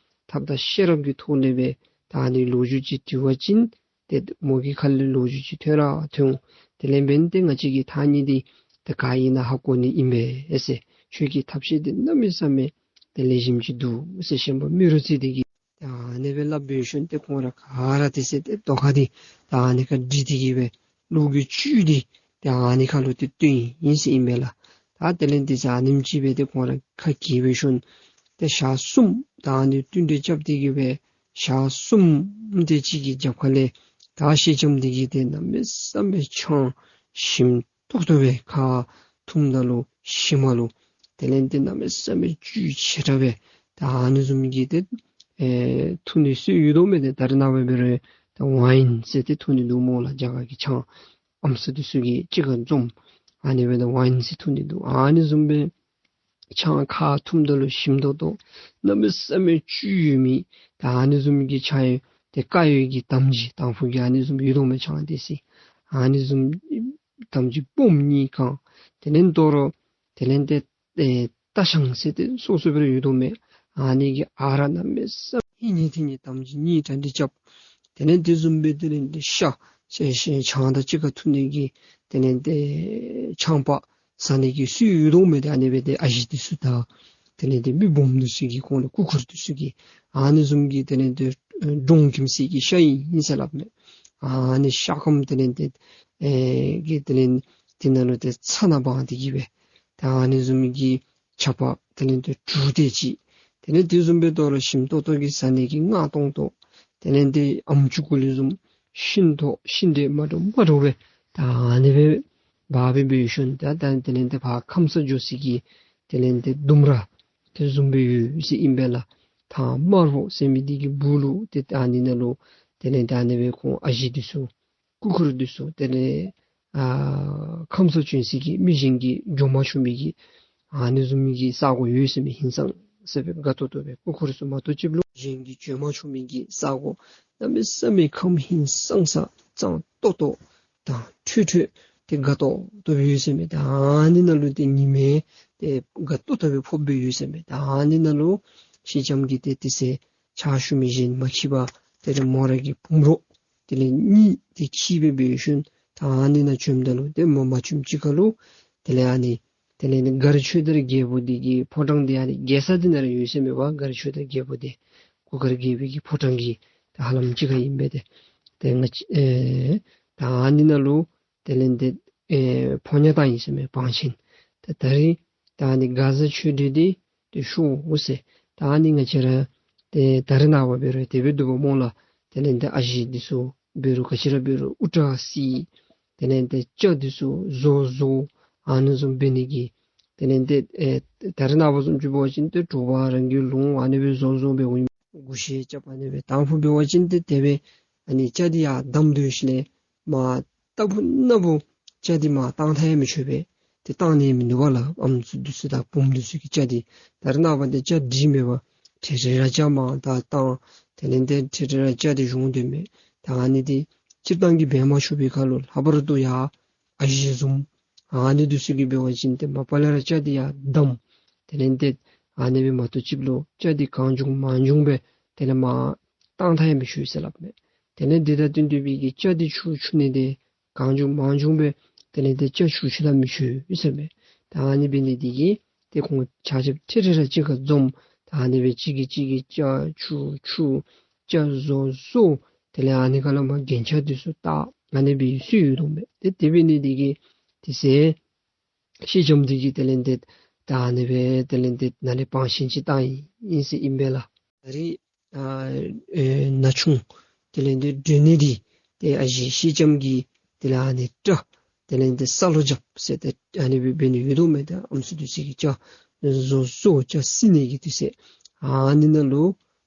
ཐབས་དང་ཤེས་རབ་ཀྱི་ཐོག་ལས་སྦེ་ད་ཨ་ནི་ལོ་རྒྱུས་ཅིག་དྲི་བ་ཅིན་ཏེ་མོ་གི་ཁ་ལས་ལོ་རྒྱུས་ཅིག་ཐོན་ར་ཐོན་འོང་། དེ་ལས་འབདན་ཏེ་ང་བཅས་ཀྱི་ཐག་ཉེས་འདི་ཏེ་ག་ཨིན་ན་ཧ་གོ་ནི་ཨིན་པས་ཟེར། ཁྱོད་ཀྱི་ཐབས་ཤེས་འདི་གནམ་མེད་ས་མེད་ཏེ་ལེགས་ཤོམ་ཅིག་འདུག་ཟེར། ཤན་པ་རྨེ་རུ་རྩེ་འདི་གིས་ད་ཨ་ནི་སྦེ་སླབ་འབད་ཞིནམ་ཏེ་ཁོང་ར་ག་ར་དེ་ཚེ་ཏེ་དོ་ཁ་འདི་ད་ཨ་ནི་ཁར་འདྲིས་ཏེ་གི་སྦེ་བློ་གི་བཅུད་འདི་ད་ཨ་ནི་ཁ་ལུ་ཏེ་བཏོན་ཡི་ཟེར་ཨིན་པས་ལགས། ད་དེ་ལས་ཏེ་ཨ་ནེམ་ཅིག་སྦེ་ཏེ་ཁོང་ར་ཁ་གྱེས་འབད་ཞིནམ་ཏེ་ཞག་གསུམ་ད་ཨ་ནི་བསྟུན་གྲོས་རྐྱབ་སྟེ་གི་སྦེ་ཞག་གསུམ་དེ་ཅིག་གི་རྒྱབ་ཁ་ལས་ད་སེང་ལྕམ་འདི་གིས་ཏེ་གནམ་མེད་ས་མེད་ཆང་ཞིམ་ཏོག་ཏོ་སྦེ་ཁ་འཐུངམ་ད་ལུ་ཞིམ་མ་ལུ་དེ་ལས་ཏེ་གནམ་མེད་ས་མེད་བཅུད་ཆེ་དྲགས་སྦེ་ད་ཨ་ནི་བཟུམ་གྱི་ཏེ་ཨེ་འཐུང་ནི་སྲོལ་ཡོད་དོ་མས། ཏེ་ད་རེས་ནངས་པ་འབད་རུང་ད་ཝའིན་ཟེར་ཏེ་འཐུང་ནི་འདུག་སྨོ་ལགས། རྒྱ་གར་གྱི་ཆང་ཨམ་སྲུ་འདི་ཚུ་གིས་གཅིག་ཁར་འཛོམས་ཨ་ནི་སྦེ་ད་ཝའིན་ཟེར་འཐུང་ནི་འདུག། ཨ་ནི་བཟུམ་སྦེ་ཆང་ཁ་འཐུངམ་ད་ལུ་ཞིམ་ཏོག་ཏོ་གནམ་མེད་ས་མེད་བཅུད་ཡོད་མི་ད་ཨ་ནི་བཟུམ་གྱི་ཆང་ཡོད། ཏེ་དཀར་ཡོལ་གྱི་དམ་སྦྱིས་དང་ཕུ་གི་ཨ་ནི་བཟུམ་ཡོད་དོ་མས་ཆང་འདི་ཚུ། ཨ་ནི་བཟུམ་དམ་སྦྱིས་སྤོམ་གཉིས་གང་། དེ་ལས་དོ་རུང་དེ་ལས་ཏེ་ཨེ་སྟག་ཤང་ཟེར་ཏེ་སོ་སོ་སྦེ་ར་ཡོད་དོ་མས། ཨ་ནི་གི་ཨ་རག་གནམ་མེད་ས་མེད་ཧིང་ངེ་ཐིང་ངེ་དམ་སྦྱིས་གཉིས་གྲ་སྒྲིག་རྐྱབ། དེ་ལས་དེ་བཟུམ་སྦེ་དེ་ལས་ཏེ་ཤ་ཤ་ཤ་ཆང་དང་གཅིག་ཁར་འཐུང་ནི་གི་དེ་ལས་ཏེ་ཆང་པ་ཟ་ནི་གི་སྲོལ་ཡོད་དོ་མས། ཏེ་ཨ་ནི་སྦེ་ཏེ་ཨ་ཞེ་འདི་ཚུ་དང་དེ་ལས་ཏེ་མི་སྦོམ་འདི་ཚུ་གི་ཁོང་ལུ་སྐུ་འཁུར་འདི་ཚུ་གིས་ཨ་ནི་བཟུམ་གྱི་དེ་ལས་ཏེ་འབྲོང་ཁྱིམ་ཟེར་གྱི་ཤ་ཨིན་ཟེར་སླབ་མས། ཨ་ནི་ཤ་སྐམ་དེ་ལས་ཏེ་ཨེ་གི་དེ་ལས་དེ་ནང་ལུ་ཏེ་ཚ་ནང་སྦང་སྟེ་གི་སྦེ་ད་ཨ་ནི་བཟུམ་གྱི་ཆ་པ་དེ་ལས་ཏེ་གྲུ་དེ་ཅིག། དེ་ལས་དེ་བཟུམ་སྦེ་དོ་རུང་ཞིམ་ཏོག་ཏོ་གི་ཟ་ནི་གི་མངར་ཏོང་ཏོ། དེ་ལས་ཏེ་ཨམ་ཅུ་ཀུ་ལི་བཟུམ་ཤིན་ཏོག་ཤིན་ཏོག་མ་འདྲཝ་མ་འདྲཝ་སྦེ་ད་ཨ་ནི་སྦེ་འབག་སྦེ་འབད་ཞིནམ་ད་ད་དེ་ལས་ཏེ་ཕར་ཁམས་སངས་འགྱོ་ས་གི་དེ་ལས་ཏེ་ལྡུམ་ར་དེ་བཟུམ་སྦེ་ཡོད་ཟེར་ཨིན་པས་ལགས། ཐང་དམར་པོ་ཟེར་མི་འདི་གི་སྦུག་ལུ་ཏེ་ད་ཨ་ནི་ནང་ལུ་དེ་ལས་ད་ཨ་ནི་སྦེ་ཁོང་ཨ་ཞེ་འདི་ཚུ་སྐུ་འཁུར་འདི་ཚུ་དེ་ལས་ཨ་ཁམས་སངས་བྱོན་ས་གི་མི་གཞན་གྱིས་འགྱོ་མ་ཆོག་མི་གི་ཨ་ནི་བཟུམ་མི་གི་ས་གོ་ཡོད་ཟེར་མས། ཧིང་སངས་ཟེར་སྦེ་དགའ་ཏོག་ཏོ་སྦེ་སྐུ་འཁུར་ཚུ་མ་གཏོགས་ཅིག་ལུ་གཞན་གྱིས་འགྱོ་མ་ཆོག་མི་གི་ས་གོ་གནམ་མེད་ས་མེད་ཁམས་ཧིང་སངས་ས་གཙང་ཏོག་ཏོ་དང་འཕྲོད་འཕྲོད་ཏེ་དགའ་ཏོག་ཏོ་སྦེ་ཡོད་ཟེར་མས། ད་ཨ་ནི་ནང་ལུ་ཏེ་ཉི་མའི་ཏེ་དགའ་ཏོག་ཏོ་སྦེ་ཕོགཔ་སྦེ་ཡོད་ཟེར་མས། ད་ཨ་ནི་ནང་ལུ་སེང་ལྕམ་གྱིས་ཏེ་དེ་ཚེ་ཕྱག་ཞུ་མི་གཞན་མ་འཁྱིད་པར་དེ་ལས་མོ་ར་གི་བུམ་རོགས་དེ་ལས་གཉིས་དེ་འཁྱིད་སྦེ་འབད་ཞིནམ་ད་ཨ་ནི་ནང་བྱོནམ་ད་ལུ་ཏེ་མོ་མ་བྱོནམ་ཅིག་ཁར་ལུ་དེ་ལས་ཨ་ནི་དེ་ལས་ནི་མགར་ཆོས་དར་རྒྱལ་པོ་འདི་གི་ཕོ་བྲང་འདི་ཨ་ནི་རྒྱལ་ས་འདི་ནང་ར་ཡོད་ཟེར་མས་པ། མགར་ཆོས་དར་རྒྱལ་པོ་འདི་གུར་དཀར་རྒྱལ་པོའི་གི་ཕོ་བྲང་གི་ད་ཧ་ལམ་ཅིག་ཁར་ཨིན་པས་ཏེ། ཏེ་ང་བཅས་ཨེ་ད་ཨ་ནི་ནང་ལུ་དེ་ལས་ཏེ་ཨེ་ཕོ་ཉ་བཏང་ཡི་ཟེར་མས་བང་ཆེན། ཏེ་ད་རིས་ད་ཨ་ནི་མགར་བཟའ་ཆོས་སྒྲོན་འདི་ཏེ་ཤོར་འོང་ཟེར། ད་ཨ་ནི་ང་བཅས་ར་ཏེ་ད་རེས་ནངས་པ་འབད་རུང་དེ་སྦེ་འདུག་པ་སྨོ་ལགས། དེ་ལས་ཏེ་ཨ་ཞེ་འདི་ཚུ་འབད་རུང་ག་ཅི་ར་འབད་རུང་དབུ་སྐྲ་བསིལ། དེ་ལས་ཏེ་སྐྱ་འདི་ཚུ་བཟོ་བཟོཝ་ཨ་ནི་བཟུམ་འབད་ནི་གི་དེ་ལས་ཏེ་ཨེ་ད་རེས་ནངས་པ་བཟུམ་ཅིག་འབད་བ་ཅིན་ཏེ་དྲོ་པ་རང་གི་ལུང་ཨ་ནི་སྦེ་བཟོ་བཟོཝ་འབདཝ་ཨིན། གུ་ཤད་རྐྱབ། ཨ་ནི་སྦེ་དང་ཕུ་འབད་བ་ཅིན་ཏེ་དེ་སྦེ་ཨ་ནི་སྐྱ་འདི་ཡར་བསྡམས་སྡོད་ཞིནམ་ལས་མར་ལྟ་བུ་ན་བུ་སྐྱ་འདི་མར་བཏང་ཐངས་ཡང་མི་ཆོག་པས། ཏེ་བཏང་ནི་མིན་འདུག་པ་ལགས། ཨམ་སྲུ་འདི་ཚུ་དང་བུམོ་འདི་ཚུ་གི་སྐྱ་འདི། ད་རེས་ནངས་པ་འདི་སྐྱ་འདི་མེད་པར་ཁྲེ་ཁྲེ་ར་སྐྱ་མར་ད་བཏང་། དེ་ལས་ཏེ་ཁྲེ་ཁྲེ་ར་སྐྱ་འདི་བཞོ་སྡོདཔ་མས། ད་ཨ་ནི་འདི་སྤྱིར་བཏང་གིས་འབད་མ་ཆོག་པའི་ཁར་ལུ་ལྷག་པར་དུ་ཡར་ཨ་ཞེ་བཟུམ་ཨ་ནི་འདི་ཚུ་གིས་འབད་བ་ཅིན་ཏེ་མ་པ་ལས་ར་སྐྱ་འདི་ཡར་བསྡམས། དེ་ལས་ཏེ་ཨ་ནི་སྦེ་མ་ཐུབ་ཅིག་ལུ་སྐྱ་འདི་གང་བྱུང་མང་བྱུང་སྦེ་དེ་ལས་མར་བཏང་ཐངས་ཡང་མི་ཆོག་ཟེར་སླབ་མས། དེ་ལས་འདི་དང་བསྟུན་ཏེ་སྦེ་གི་སྐྱ་འདི་ཆུ་འཁྱུ་ནི་འདི་གང་བྱུང་མང་བྱུང་སྦེ་དེ་ལས་ཏེ་སྐྱ་ཆུ་འཁྱུ་ད་མི་ཆོག་ཟེར་མས། ད་ཨ་ནི་འབད་ནི་འདི་གིས་ཏེ་ཁོང་ཆ་ཁྱབ་ཁྲེ་ཁྲེ་ར་གཅིག་ཁར་འཛོམས། ད་ཨ་ནི་སྦེ་གཅིག་གིས་གཅིག་གི་སྐྱ་ཆུ་འཁྱུ་སྐྱ་བཟོ་བཟོ། དེ་ལས་ཨ་ནི་ཁར་ལུ་མར་རྒྱན་ཆ་འདི་ཚུ་བཏགས། ཨ་ནི་སྦེ་སྲོལ་ཡོད་དོ་མས། ཏེ་དེ་འབད་ནི་འདི་གིས་དེ་ཚེ་སེང་ལྕམ་འདི་གིས་དེ་ལས་ཏེ་ད་ཨ་ནི་སྦེ་དེ་ལས་ཏེ་ནཱ་ལས་བང་ཆེན་ཅིག་བཏང་ཡི་ཟེར་ཨིན་པས་ལགས། ད་རེས་ཨ་ཨེ་ན་ཆུང་དེ་ལས་ཏེ་སྒྲོན་ནི་འདི་ཏེ་ཨ་ཞེ་སེང་ལྕམ་གྱི་དེ་ལས་ཨ་ནི་སྐྲ་དེ་ལས་ཏེ་ས་ལུ་རྐྱབ་ཟེར་ཏེ་ཨ་ནི་སྦེ་འབད་ནི་ཡོད་དོ་མས། ད་ཨམ་སྲུ་འདི་ཚུ་གི་སྐྱ་བཟོ་བཟོ་སྐྱ་བསིལ་ནི་གི་དུས་ཚོད་ཨ་ནི་ནང་ལུ་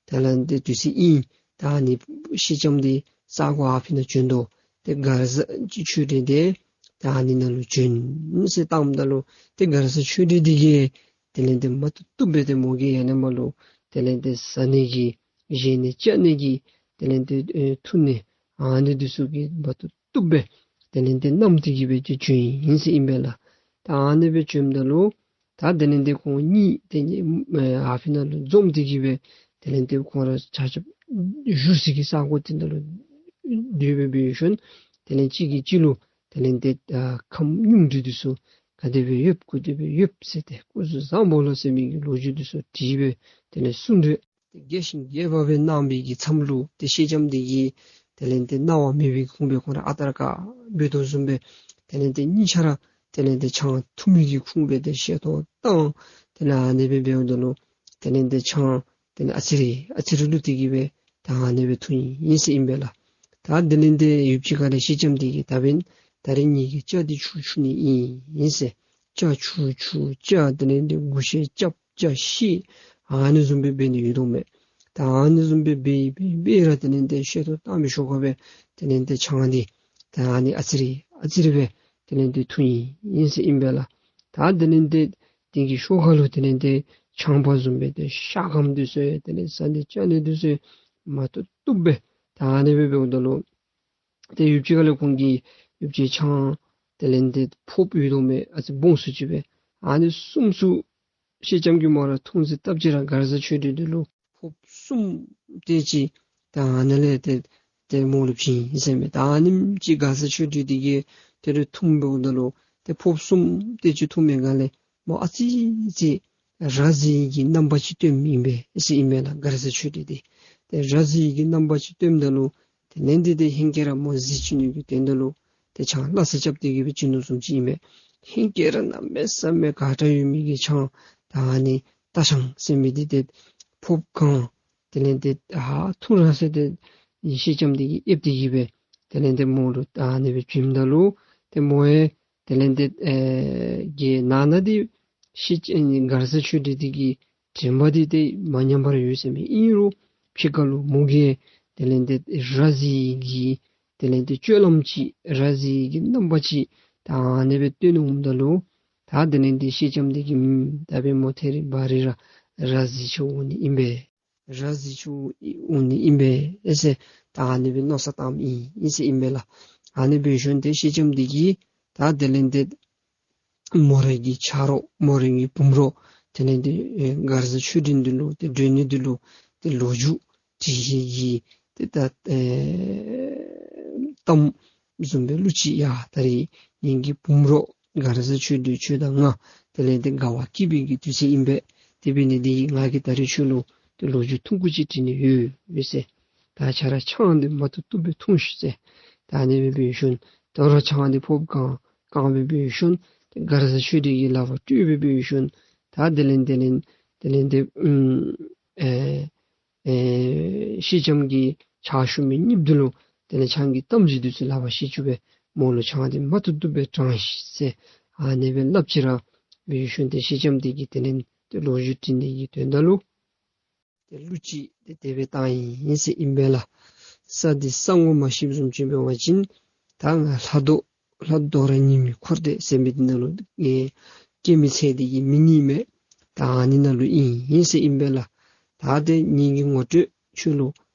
དེ་ལས་ཏེ་དུས་ཚོད་ཨིན། ད་ཨ་ནི་སེང་ལྕམ་འདི་ས་གོ་ཨ་ཕི་ནང་བྱོན་དོ། ཏེ་མགར་བཟའ་ཅིག་ཆོས་སྒྲོན་འདི་ད་ཨ་ནི་ནང་ལུ་བྱོན་ཟེར་བཏངམ་ད་ལུ་ཏེ་མགར་བཟའ་ཆོས་སྒྲོན་འདི་གིས་དེ་ལས་ཏེ་མ་བཏུབ་བཏུབ་སྦེ་ཏེ་མོ་གིས་ཡང་ན་མ་ལུ་དེ་ལས་ཏེ་བཟའ་ནི་གི་བཞེས་ནི་བཅའ་ནི་གི་དེ་ལས་ཏེ་ཨེ་འཐུང་ནི་ཨ་ནི་འདི་ཚུ་གི་མ་བཏུབ་བཏུབ་སྦེ་དེ་ལས་ཏེ་མནའམ་སྟེ་གི་སྦེ་ཏེ་བྱོན་ཡི་ཟེར་ཨིན་པས་ལགས། ད་ཨ་ནི་སྦེ་བྱོནམ་ད་ལུ་ད་དེ་ལས་ཏེ་ཁོང་གཉིས་དེ་ཨེ་ཨ་ཕི་ནང་ལུ་འཛོམས་ཏེ་གི་སྦེ་དེ་ལས་ཏེ་ཁོང་ར་ཆ་ཁྱབ་བཞུགས་སའི་གི་ས་གོ་དེ་ནང་ལུ་སྡོད་སྦེ་འབད་ཞིནམ་དེ་ལས་གཅིག་གིས་གཅིག་ལུ་དེ་ལས་ཏེ་ཨ་ཁམས་སྙུང་འདྲི་འདི་ཚུ་ག་དེ་སྦེ་ཡོདཔ་ག་དེ་སྦེ་ཡོདཔ་ཟེར་ཏེ་སྐུ་གཟུགས་བཟང་པོ་ལོ་ཟེར་མི་གི་ལོ་རྒྱུས་འདི་ཚུ་དྲིས་སྦེ་དེ་ལས་གསུངས་ཏེ་ཏེ་རྒྱས་ཤིང་རྒྱས་པ་སྦེ་གནང་བའི་གི་མཚམས་ལུ་ཏེ་སེང་ལྕམ་འདི་གིས་དེ་ལས་ཏེ་གནང་བ་མེད་པའི་ཁུངས་སྦེ་ཁོང་ར་ཨ་རྟག་ར་ཁར་འབད་དོ་བཟུམ་སྦེ་དེ་ལས་ཏེ་གཉིས་ཆ་ར་དེ་ལས་ཏེ་ཆང་འཐུང་མི་གི་ཁུངས་སྦེ་ཏེ་བཤད་ཐོ་བཏང་། དེ་ལས་ཨ་ནི་སྦེ་འབདཝ་ད་ལུ་དེ་ལས་ཏེ་ཆང་དེ་ལས་ཨ་ཙི་རེ་ཨ་ཙི་རེ་བླུགས་ཏེ་གི་སྦེ་ད་ཨ་ནི་སྦེ་འཐུང་ཡི་ཟེར་ཨིན་པས་ལགས། ད་དེ་ལས་ཏེ་ཡུདཔ་ཅིག་ཁ་ལས་སེང་ལྕམ་འདི་གིས་ད་འབདན་ད་རེས་ངེ་གི་སྐྱ་འདི་ཆུ་འཁྱུ་ནི་ཨིན་ཟེར། སྐྱ་ཆུ་འཁྱུ་སྐྱ་དེ་ལས་ཏེ་གུ་ཤད་རྐྱབ་སྐྱ་བཤེད་ཨ་ནི་བཟུམ་སྦེ་འབད་ནི་ཡོད་དོ་མས། ད་ཨ་ནི་བཟུམ་སྦེ་འབད་འབད་འབད་ར་དེ་ལས་ཏེ་བཤད་ཐོ་བཏང་མི་ཤོ་ཁ་སྦེ་དེ་ལས་ཏེ་ཆང་འདི་ད་ཨ་ནི་ཨ་ཙི་རེ་ཨ་ཙི་རེ་སྦེ་དེ་ལས་ཏེ་འཐུང་ཡི་ཟེར་ཨིན་པས་ལགས། ད་དེ་ལས་ཏེ་དེ་གི་ཤོ་ཁ་ལུ་དེ་ལས་ཏེ་ཆང་པ་བཟུམ་སྦེ་ཏེ་ཤ་སྐམ་འདི་ཚུ་དེ་ལས་བཟའ་ནི་བཅའ་ནི་འདི་ཚུ་མ་བཏུབ་བཏུབ་སྦེ་ད་ཨ་ནི་སྦེ་འབདཝ་ད་ལུ་ཏེ་ཡུདཔ་ཅིག་ཁ་ལས་ཁོང་གིས་ཡུདཔ་ཅིག་ཆང་དེ་ལས་ཏེ་ཕོརཔ་ཡོད་དོ་མས། ཨ་ཙི་སྦོམ་སུ་ཅིག་སྦེ་ཨ་ནི་གསུམ་ཚུ་སེང་ལྕམ་གྱིས་མོ་ར་འཐུང་ཟེར་བཏབ་ཅི་ར་མགར་བཟའ་ཆོས་སྒྲོན་འདི་ལུ་ཕོརཔ་གསུམ་དེ་ཅིག་ད་ཨ་ནི་ལས་ཏེ་ཏེ་མོ་ལུ་བྱིན་ཡི་ཟེར་མས། ད་ཨ་ནེམ་ཅིག་མགར་བཟའ་ཆོས་སྒྲོན་འདི་གིས་དེ་ལུ་འཐུངམ་ད་ལུ་ཏེ་ཕོརཔ་གསུམ་དེ་ཅིག་འཐུང་མི་སྒང་ལས་མོ་ཨ་ཙི་ཅིག་ར་བཟི་གི་རྣམ་པ་ཅིག་སྟོནམ་ཨིན་པས་ཟེར་ཨིན་མས་ལགས། མགར་བཟའ་ཆོས་སྒྲོན་འདི་ཏེ་ར་བཟི་གི་རྣམ་པ་ཅིག་སྟོནམ་ད་ལུ་དེ་ལས་ཏེ་ཏེ་ཧེང་སྐལ་ར་མོ་བཟི་བཅུག་ནི་གི་དོན་དག་ལུ་ཏེ་ཆང་སླ་བསྲེ་རྐྱབ་སྟེ་གི་སྦེ་བྱིན་དོ་བཟུམ་ཅིག་ཨིན་མས། ཧེང་སྐལ་ར་གནམ་མེད་ས་མེད་དགའ་དྲགས་ཡོད་མི་གི་ཆང་ད་ཨ་ནི་རྟ་ཆང་ཟེར་མི་འདི་ཏེ་ཕོརཔ་གང་དེ་ལས་ཏེ་ཨ་འཐུང་ར་ཟེར་ཏེ་སེང་ལྕམ་འདི་གིས་ཨེབ་སྟེ་གི་སྦེ་དེ་ལས་ཏེ་མོ་ལུ་ད་ཨ་ནི་སྦེ་བྱིནམ་ད་ལུ་ཏེ་མོ་ཡང་དེ་ལས་ཏེ་ཨེ་གི་ནང་ན་འདི་སེང་ལྕམ་མགར་བཟའ་ཆོས་སྒྲོན་འདི་གི་དྲན་པ་འདི་ཏེ་མ་ཉམས་པར་ཡོད་ཟེར་མས། ཨིན་རུང་ཕྱི་ཁ་ལུ་མོ་གིས་དེ་ལས་ཏེ་ར་བཟི་གི་དེ་ལས་ཏེ་སྤྱོད་ལམ་ཅིག་ར་བཟི་གི་རྣམ་པ་ཅིག་ད་ཨ་ནི་སྦེ་སྟོན་འོངམ་ད་ལུ་ད་དེ་ལས་ཏེ་སེང་ལྕམ་འདི་གིས་ཨམ་ད་འབདན་མོ་ཐད་རི་བ་རི་ར་ར་བཟི་ཅིག་འོང་ནི་ཨིན་པས། ར་བཟི་ཅིག་འོང་ནི་ཨིན་པས་ཟེར་ད་ཨ་ནི་སྦེ་མནོ་བསམ་བཏངམ་ཨིན་ཨིན་ཟེར་ཨིན་པས་ལགས། ཨ་ནི་སྦེ་ཞིནམ་ཏེ་སེང་ལྕམ་འདི་གིས་ད་དེ་ལས་ཏེ་མོ་རའི་གི་ཆ་རོགས་མོ་རའི་གི་བུམོ་རོགས་དེ་ལས་ཏེ་ཨེ་མགར་བཟའ་ཆོས་སྒྲོན་འདི་ལུ་ཏེ་སྒྲོན་ནི་འདི་ལུ་ཏེ་ལོ་རྒྱུས་དྲི་ཡི་གི་ཏེ་ད་ཨེ་གཏམ་བཟུམ་སྦེ་གླུ་ཅིག་ཡ་ད་རེས་ངེ་གི་བུམོ་རོགས་མགར་བཟའ་ཆོས་སྒྲོན་ཁྱོད་དང་ང་དེ་ལས་ཏེ་དགའ་བ་སྐྱིད་པའི་གི་དུས་ཚོད་ཨིན་པས། དེ་འབད་ནི་འདི་གིས་ང་གིས་ད་རེས་ཁྱོད་ལུ་ཏེ་ལོ་རྒྱུས་ཐུང་ཀུ་ཅིག་དྲི་ནི་ཡོད་ཟེར། ད་ཁྱོད་ར་ཆང་འདི་མ་བཏུབ་བཏུབ་སྦེ་འཐུང་ཤིག་ཟེར། ད་ཨ་ནི་སྦེ་འབད་ཞིནམ་དོ་རུང་ཆང་འདི་ཕོརཔ་གང་གང་སྦེ་འབད་ཞིནམ་ཏེ་མགར་བཟའ་ཆོས་སྒྲོན་གྱི་ལག་པར་སྤྲོད་སྦེ་འབད་ཞིནམ་ད་དེ་ལས་དེ་ལས་དེ་ལས་ཏེ་ཨམ་ཨེ་ཨེ་སེང་ལྕམ་གྱི་ཕྱག་ཞུ་མི་གཉིསཔོ་འདི་ལུ་དེ་ལས་ཆང་གི་གཏམ་རྒྱུད་འདི་ཚུ་ལག་པར་བཞེས་བཅུག་སྦེ་མོ་ལུ་ཆང་འདི་མ་བཏུབ་བཏུབ་སྦེ་དྲང་ཤིག་ཟེར་ཨ་ནི་སྦེ་སླབ་ཅི་ར་འབད་ཞིནམ་ཏེ་སེང་ལྕམ་འདི་གིས་དེ་ལས་ཏེ་ལོ་རྒྱུས་དྲི་ནི་གི་དོན་དག་ལུ་ ཏེ་གླུ་ཅིག་ཏེ་དེ་སྦེ་བཏང་ཡི་ཟེར་ཨིན་པས་ལགས། ས་འདི་ས་ངོ་མ་ཤེསཔ་བཟུམ་ཅིག་འབད་བ་ཅིན་ད་ང་ལྷ་རྡོ་ལྷ་རྡོ་ར་ཉི་མའི་འཁོར་འདས་ཟེར་མི་འདི་ནང་ལུ་ཨེ་སྐྱེ་མི་ཚེ་འདི་གི་མི་ཉིད་མས། ད་ཨ་ནི་ནང་ལུ་ཨིན་ཟེར་ཨིན་པས་ལགས། ད་ཏེ་ངེ་གི་ངོ་སྤྲོད་ཁྱོད་ལུ་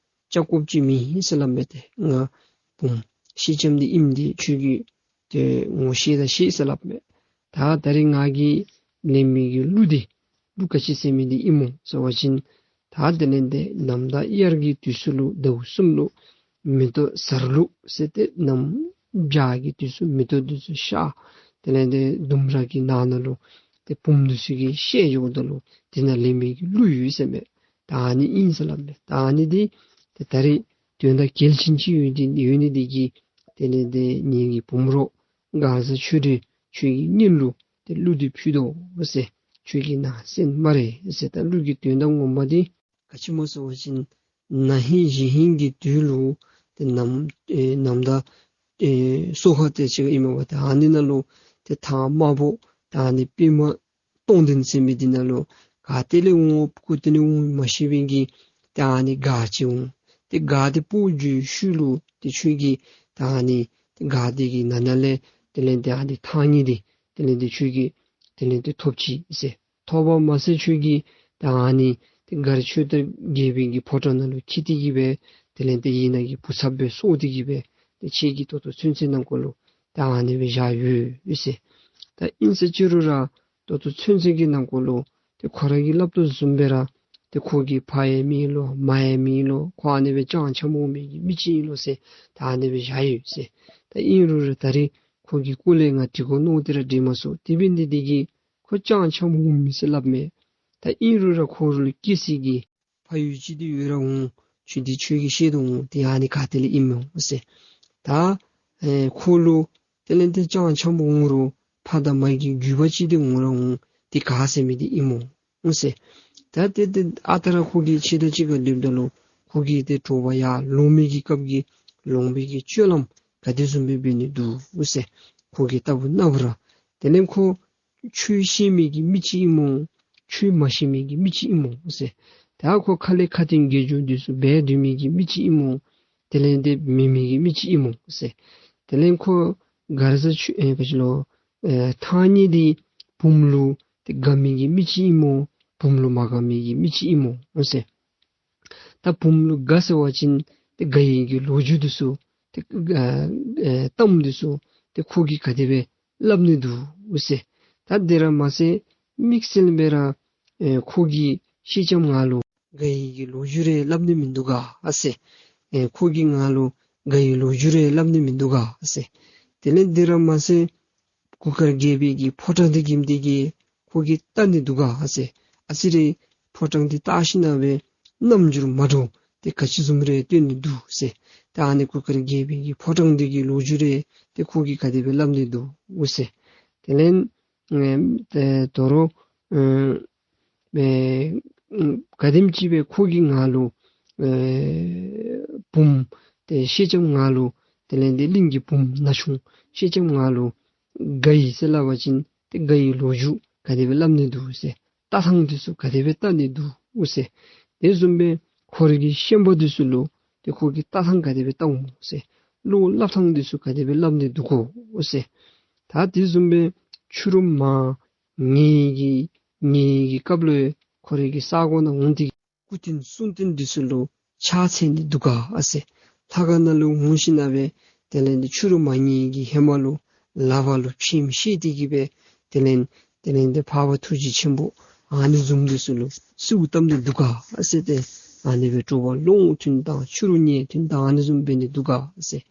བཅར་དགོཔ་ཅིག་མེད་ཟེར་སླབ་མས། ཏེ་ང་བུམོ་སེང་ལྕམ་འདི་ཨིནམ་འདི་ཁྱོད་ཀྱིས་ཏེ་ངོ་ཤེས་ད་ཤེས་ཟེར་སླབ་མས། ད་ད་རིས་ང་གིས་ལེན་མི་གི་གླུ་འདི་གླུ་ག་ཅི་ཟེར་མི་འདི་ཨིན་མོ་ཟེར་བ་ཅིན་ད་དེ་ལས་ཏེ་ནམ་ཟླ་དབྱར་གྱི་དུས་སུ་ལུ་ཟླཝ་གསུམ་ལུ་མེ་ཏོག་གཟར་ལུག་ཟེར་ཏེ་གནམ་བྱཱར་གྱི་དུས་སུ་མེ་ཏོག་འདི་ཚུ་ཤར། དེ་ལས་ཏེ་ལྡུམ་ར་གི་ནང་ན་ལུ་ཏེ་བུམོ་འདི་ཚུ་གིས་བཤད་འགྱོཝ་ད་ལུ་དེ་ནང་ལེན་མི་གི་གླུ་ཡོད་ཟེར་མས། ད་ཨ་ནི་ཨིན་ཟེར་སླབ་མས། ད་ཨ་ནི་འདི་ཏེ་ད་རིས་དོན་དག་གལ་ཆེན་ཅིག་ཡོད་འདི་ཡོད་ནི་འདི་གིས་དེ་ལས་ཏེ་ངེ་གི་བུམོ་རོགས་མགར་བཟའ་ཆོས་སྒྲོན་ཁྱོད་ཀྱི་སྙིང་ལུ་ཏེ་གླུ་འདི་ཕུལ་དོ་ཟེར། ཁྱོད་ཀྱིས་གནང་གསན་སྨ་རེ་ཟེར། ད་གླུ་གི་དོན་དག་ངོ་མ་འདི་ག་ཅི་སྨོ་ཟེར་བ་ཅིན་ན་ཧིང་གཞེས་ཧིང་གི་དུས་ལུ་ཏེ་ནམ་ཨེ་ནམ་ཟླ་ཨེ་སོ་ཁ་ཏེ་ཅིག་ཨིན་མས་པ། ཏེ་ཨ་ནི་ནང་ལུ་ཏེ་ཐང་དམར་པོ་ད་ཨ་ནི་པདྨ་སྟོང་ལྡན་ཟེར་མི་འདི་ནང་ལུ་ག་ཏེ་ལས་འོང་ག་ཏེ་ནས་འོང་མ་ཤེས་པའི་གི་ཏེ་ཨ་ནི་ག་ཅི་འོང་། ཏེ་ག་འདི་སྤོ་འགྱོ་ཤུལ་ལུ་ཏེ་ཁྱོད་ཀྱིས་ད་ཨ་ནི་ཏེ་ག་འདི་གི་ནང་ན་ལས་དེ་ལས་ཏེ་ཨ་ནི་ཐང་རྙེད་འདི་དེ་ལས་ཏེ་ཁྱོད་ཀྱིས་དེ་ལས་ཏེ་ཐོབ་ཅི་ཟེར། ཐོབ་པ་མ་ཚད་ཁྱོད་ཀྱིས་ད་ཨ་ནི་ཏེ་མགར་ཆོས་དར་རྒྱལ་པོའི་གི་ཕོ་བྲང་ནང་ལུ་འཁྱིད་དེ་གི་སྦེ་དེ་ལས་ཏེ་ཡིད་ནང་གི་བུ་ཚབ་སྦེ་གསོལ་ཏེ་གི་སྦེ་ཏེ་ཁྱོད་ཀྱི་ད་ལྟོ་ཚུན་ཚོད་ནང་འཁོད་ལུ་ད་ཨ་ནི་སྦེ་བཞག་ཡོད་ཟེར། ད་ཨིན་ཟེར་ཅི་རུང་ར་ད་ལྟོ་ཚུན་ཚོད་ཀྱི་ནང་འཁོད་ལུ་ཏེ་ཁོ་ར་གིས་སླབ་དོ་བཟུམ་སྦེ་ར་ཏེ་ཁོ་གི་ཕ་ཡང་མེད་ལོ་མ་ཡང་མེད་ལོ། ཁོ་ཨ་ནི་སྦེ་སྤྱང་འཁྱམས་འོང་མི་གི་མི་ཅིག་ཨིན་ལོ་ཟེར་ད་ཨ་ནི་སྦེ་བཞག་ཡོད་ཟེར། ད་ཨིན་རུང་ར་ད་རིས་ཁོ་གི་སྐོར་ལས་ང་དྲི་དགོ་མནོ་སྟེ་ར་དྲི་མ་ཚུགས། དེ་འབད་ནི་འདི་གིས་ཁོ་སྤྱང་འཁྱམས་འོང་མི་ཟེར་སླབ་མས། ད་ཨིན་རུང་ར་ཁོ་ར་ལུ་སྐྱེས་ས་གི་ཕ་ཡུལ་ཅིག་འདི་ཡོད་ར་འོང་། ཁྱོད་འདི་ཁྱོད་ཀྱིས་ཤེས་དོ་འོང་། ཏེ་ཨ་ནི་ག་ཏེ་ལས་ཨིན་མོ་ཟེར། ད་ཨེ་ཁོ་ལུ་དེ་ལས་ཏེ་སྤྱང་འཁྱམས་འོང་རུང་ཕ་དང་མ་གི་རྒྱུད་པ་ཅིག་འདི་འོང་ར་འོང་། ཏེ་ག་ཟེར་མི་འདི་ཨིན་མོ་ཟེར། ད་ཏེ་ཏེ་ཨ་རྟག་ར་ཁོ་གིས་ཕྱི་ཟླ་གཅིག་ཁར་སྡོདཔ་ད་ལུ་ཁོ་གིས་ཏེ་དྲོ་པ་ཡར་ལོང་མི་གི་སྐབས་ཀྱི་ལོང་བའི་གི་སྤྱོད་ལམ་ག་དེ་བཟུམ་སྦེ་འབད་ནི་འདུག་ཟེར། ཁོ་གིས་ལྟ་བུ་ན་བུ་ར་དེ་ལས་ཁོ་ཆོས་ཤེས་མི་གི་མི་ཅིག་ཨིན་མོ། ཆོས་མ་ཤེས་མི་གི་མི་ཅིག་ཨིན་མོ་ཟེར། ད་ཁོ་ཁ་ལས་ཁ་ཏོན་དགེ་སྦྱོར་འདི་ཚུ་འབད་སྡོད་མི་གི་མི་ཅིག་ཨིན་མོ། དེ་ལས་ཏེ་མེད་མི་གི་མི་ཅིག་ཨིན་མོ་ཟེར། དེ་ལས་ཁོ་མགར་བཟའ་ཆོས་ཨེ་ག་ཅི་ལོ་ཨེ་ཐང་རྙེད་འདི་བུམོ་ལུ་ཏེ་དགའ་མི་གི་མི་ཅིག་ཨིན་མོ། བུམོ་ལུ་མ་དགའ་མི་གི་མི་ཅིག་ཨིན་མོ་ཟེར། ད་བུམོ་ལུ་དགའ་ཟེར་བ་ཅིན་ཏེ་དགའ་ཡི་གི་ལོ་རྒྱུས་འདི་ཚུ་ཏེ་ཨེ་ཨེ་གཏམ་འདི་ཚུ་ཏེ་ཁོ་གིས་ག་དེ་སྦེ་སླབ་ནི་འདུག་ཟེར། ད་དེ་ར་མ་ཚད་དམིགས་བསལ་སྦེ་ར་ཨེ་ཁོ་གིས་སེང་ལྕམ་ང་ལུ་དགའ་ཡི་གི་ལོ་རྒྱུས་རེ་སླབ་ནི་མིན་འདུག་ག་ཟེར། ཨེ་ཁོ་གིས་ང་ལུ་དགའ་ཡི་ལོ་རྒྱུས་རེ་སླབ་ནི་མིན་འདུག་ག་ཟེར། དེ་ལས་དེ་ར་མ་ཚད་གུར་དཀར་རྒྱལ་པོའི་གི་ཕོ་བྲང་འདི་གི་དེ་གི་ཁོ་གིས་བལྟ་ནི་འདུག་ག་ཟེར། ཨ་ཙི་རེ་ཕོ་བྲང་འདི་བལྟ་ཞིན་ན་སྦེ་རྣམ་འགྱུར་མ་འདྲཝ་ཏེ་ག་ཅི་བཟུམ་རེ་སྟོན་ནི་འདུག་ཟེར། ད་ཨ་ནི་གུར་དཀར་རྒྱལ་པོའི་གི་ཕོ་བྲང་འདི་གི་ལོ་རྒྱུས་རེ་ཏེ་ཁོ་གིས་ག་དེ་སྦེ་སླབ་ནི་འདུག་ཟེར། དེ་ལས་ཨེ་ཏེ་དོ་རུང་ཨེ་ཨེ་ག་དེམ་ཅིག་སྦེ་ཁོ་གིས་ང་ལུ་ཨེ་བུམོ་ཏེ་སེང་ལྕམ་ང་ལུ་དེ་ལས་ཏེ་གླིང་གི་བུམོ་ན་ཆུང་སེང་ལྕམ་ང་ལུ་དགའ་ཡི་ཟེར་སླབ་པ་ཅིན་ཏེ་དགའ་ཡི་ལོ་རྒྱུས་ག་དེ་སྦེ་སླབ་ནི་འདུག་ཟེར། ལྟ་སྟངས་འདི་ཚུ་ག་དེ་སྦེ་ལྟ་ནི་འདུག་ཟེར། དེ་བཟུམ་སྦེ་ཁོ་རའི་གི་ཤན་པ་འདི་ཚུ་ལུ་ཏེ་ཁོ་གིས་ལྟ་སྟངས་ག་དེ་སྦེ་ལྟཝ་སྨོ་ཟེར། བློ་སླབ་སྟངས་འདི་ཚུ་ག་དེ་སྦེ་སླབ་ནི་འདུག་གོ་ཟེར། ད་དེ་བཟུམ་སྦེ་ཕྱི་རུ་མར་ཉལ་ཡི་གི་ཉལ་ཡི་གི་སྐབས་ལུ་ཁོ་རའི་གི་ས་གོ་ནང་འོང་སྟེ་སྐུ་རྟེན་གསུང་རྟེན་འདི་ཚུ་ལུ་ཕྱག་འཚལ་ནི་འདུག་ག་ཟེར། ལྷ་ཁང་ནང་ལུ་འོང་ཞིན་ན་སྦེ་དེ་ལས་ཏེ་ཕྱི་རུ་མར་ཉལ་ཡི་གི་ཧེ་མ་ལུ་ལག་པ་ལུ་ཕྱེངམ་བཤེད་དེ་གི་སྦེ་དེ་ལས་དེ་ལས་ཏེ་འཕགས་པ་ཐུགས་རྗེ་ཆེན་པོ་ཨ་ནི་བཟུམ་འདི་ཚུ་ལུ་གསོལཝ་བཏབ་ནི་འདུག་ག་ཟེར། ཏེ་ཨ་ནི་སྦེ་དྲོ་པ་ལོང་ཐུན་དང་ཕྱི་རུ་ཉལ་ཐུན་དང་ཨ་ནི་བཟུམ་འབད་ནི་འདུག་ག་ཟེར།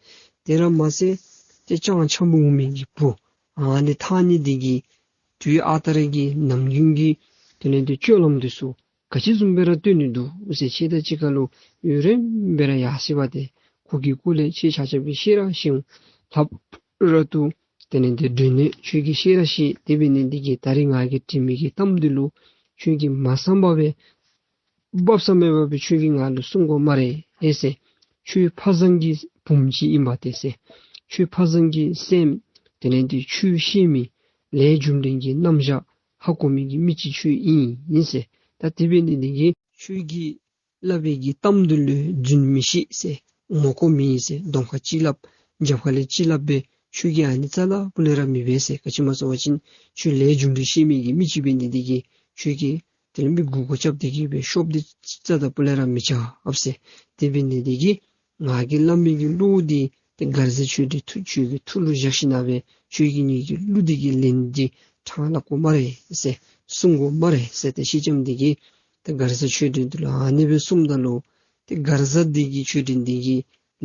དེ་ར་མ་ཚད་ཏེ་སྤྱང་འཁྱམས་འོང་མི་གི་བུ་ཨ་ནི་ཐང་རྙེད་འདི་གིས་དུས་ཨ་རྟག་ར་གི་ནམ་རྒྱུན་གྱི་དེ་ལས་ཏེ་སྤྱོད་ལམ་འདི་ཚུ་ག་ཅི་བཟུམ་སྦེ་ར་སྟོན་ནི་འདུག་ཟེར། ཁྱེད་དང་གཅིག་ཁར་ལུ་ཡུན་རིངམོ་སྦེ་ར་ཡར་སོ་བ་ཏེ་ཁོ་གི་སྐོར་ལས་ཁྱེད་ཆ་ཁྱབ་ཀྱིས་ཤེས་ར་ཤེས་འོང་། ལྷག་པར་དུ་དེ་ལས་ཏེ་སྒྲོན་ནེ་ཁྱོད་ཀྱིས་ཤེས་ར་ཤེས། དེ་འབད་ནི་འདི་གིས་ད་རིས་ང་གིས་དྲི་མི་གི་གཏམ་འདི་ལུ་ཁྱོད་ཀྱིས་མ་བསམ་པ་སྦེ་སྦ་གསང་མེད་པ་སྦེ་ཁྱོད་ཀྱིས་ང་ལུ་གསུང་དགོ་སྨ་རེ་ཨེ་ཟེར། ཁྱོད་ཕ་བཟང་གི་བུམོ་ཅིག་ཨིན་པ་ཏེ་ཟེར། ཁྱོད་ཕ་བཟང་གི་སྲསམོ་དེ་ལས་ཏེ་ཆོས་ཤེས་མི་ལས་རྒྱུ་འབྲས་ཀྱི་རྣམ་གཞག་ཧ་གོ་མི་གི་མི་ཅིག་ཁྱོད་ཨིན་ཨིན་ཟེར། ད་དེ་འབད་ནི་འདི་གིས་ཁྱོད་ཀྱིས་ སླབ་པའི་གི་གཏམ་འདི་ལུ་རྫུན་མི་ཤེས་ཟེར། ངོ་ལྐོག་མེད་ཟེར། གདོང་ཁར་ཅིག་སླབ་རྒྱབ་ཁ་ལས་ཅིག་སླབ་སྦེ་ཁྱོད་ཀྱིས་ཨ་ནི་རྩ་ལས་སྤུ་ལས་ར་མི་འབད་ཟེར། ག་ཅི་སྨོ་ཟེར་བ་ཅིན་ཁྱོད་ལས་རྒྱུ་འབྲས་ཤེས་མི་གི་མི་ཅིག་འབད་ནི་འདི་གིས་ཁྱོད་ཀྱིས་དེ་ལས་མི་མགུ་སྐོར་རྐྱབ་སྟེ་གི་སྦེ་ཤོབ་འདི་རྩ་ལས་སྤུ་ལས་ར་མི་རྐྱབ་ཟེར། དེ་འབད་ནི་འདི་གིས་ང་གིས་སླབ་མི་གི་བློ་འདི་ཏེ་མགར་བཟའ་ཆོས་སྒྲོན་ཐུགས་ཁྱོད་ཀྱི་ཐུགས་ལུ་བཞག་ཞིན་ན་སྦེ་ཁྱོད་ཀྱིས་ངེ་གི་གླུ་འདི་གི་ལན་འདི་དྲང་སླབ་དགོ་སྨ་རེ་ཟེར། གསུང་དགོ་སྨ་རེ་ཟེར། ཏེ་སེང་ལྕམ་འདི་གིས་ཏེ་མགར་བཟའ་ཆོས་སྒྲོན་འདི་ལུ་ཨ་ནི་སྦེ་གསུངམ་ད་ལུ་ཏེ་མགར་བཟའ་འདི་གིས་ཆོས་སྒྲོན་འདི་གི་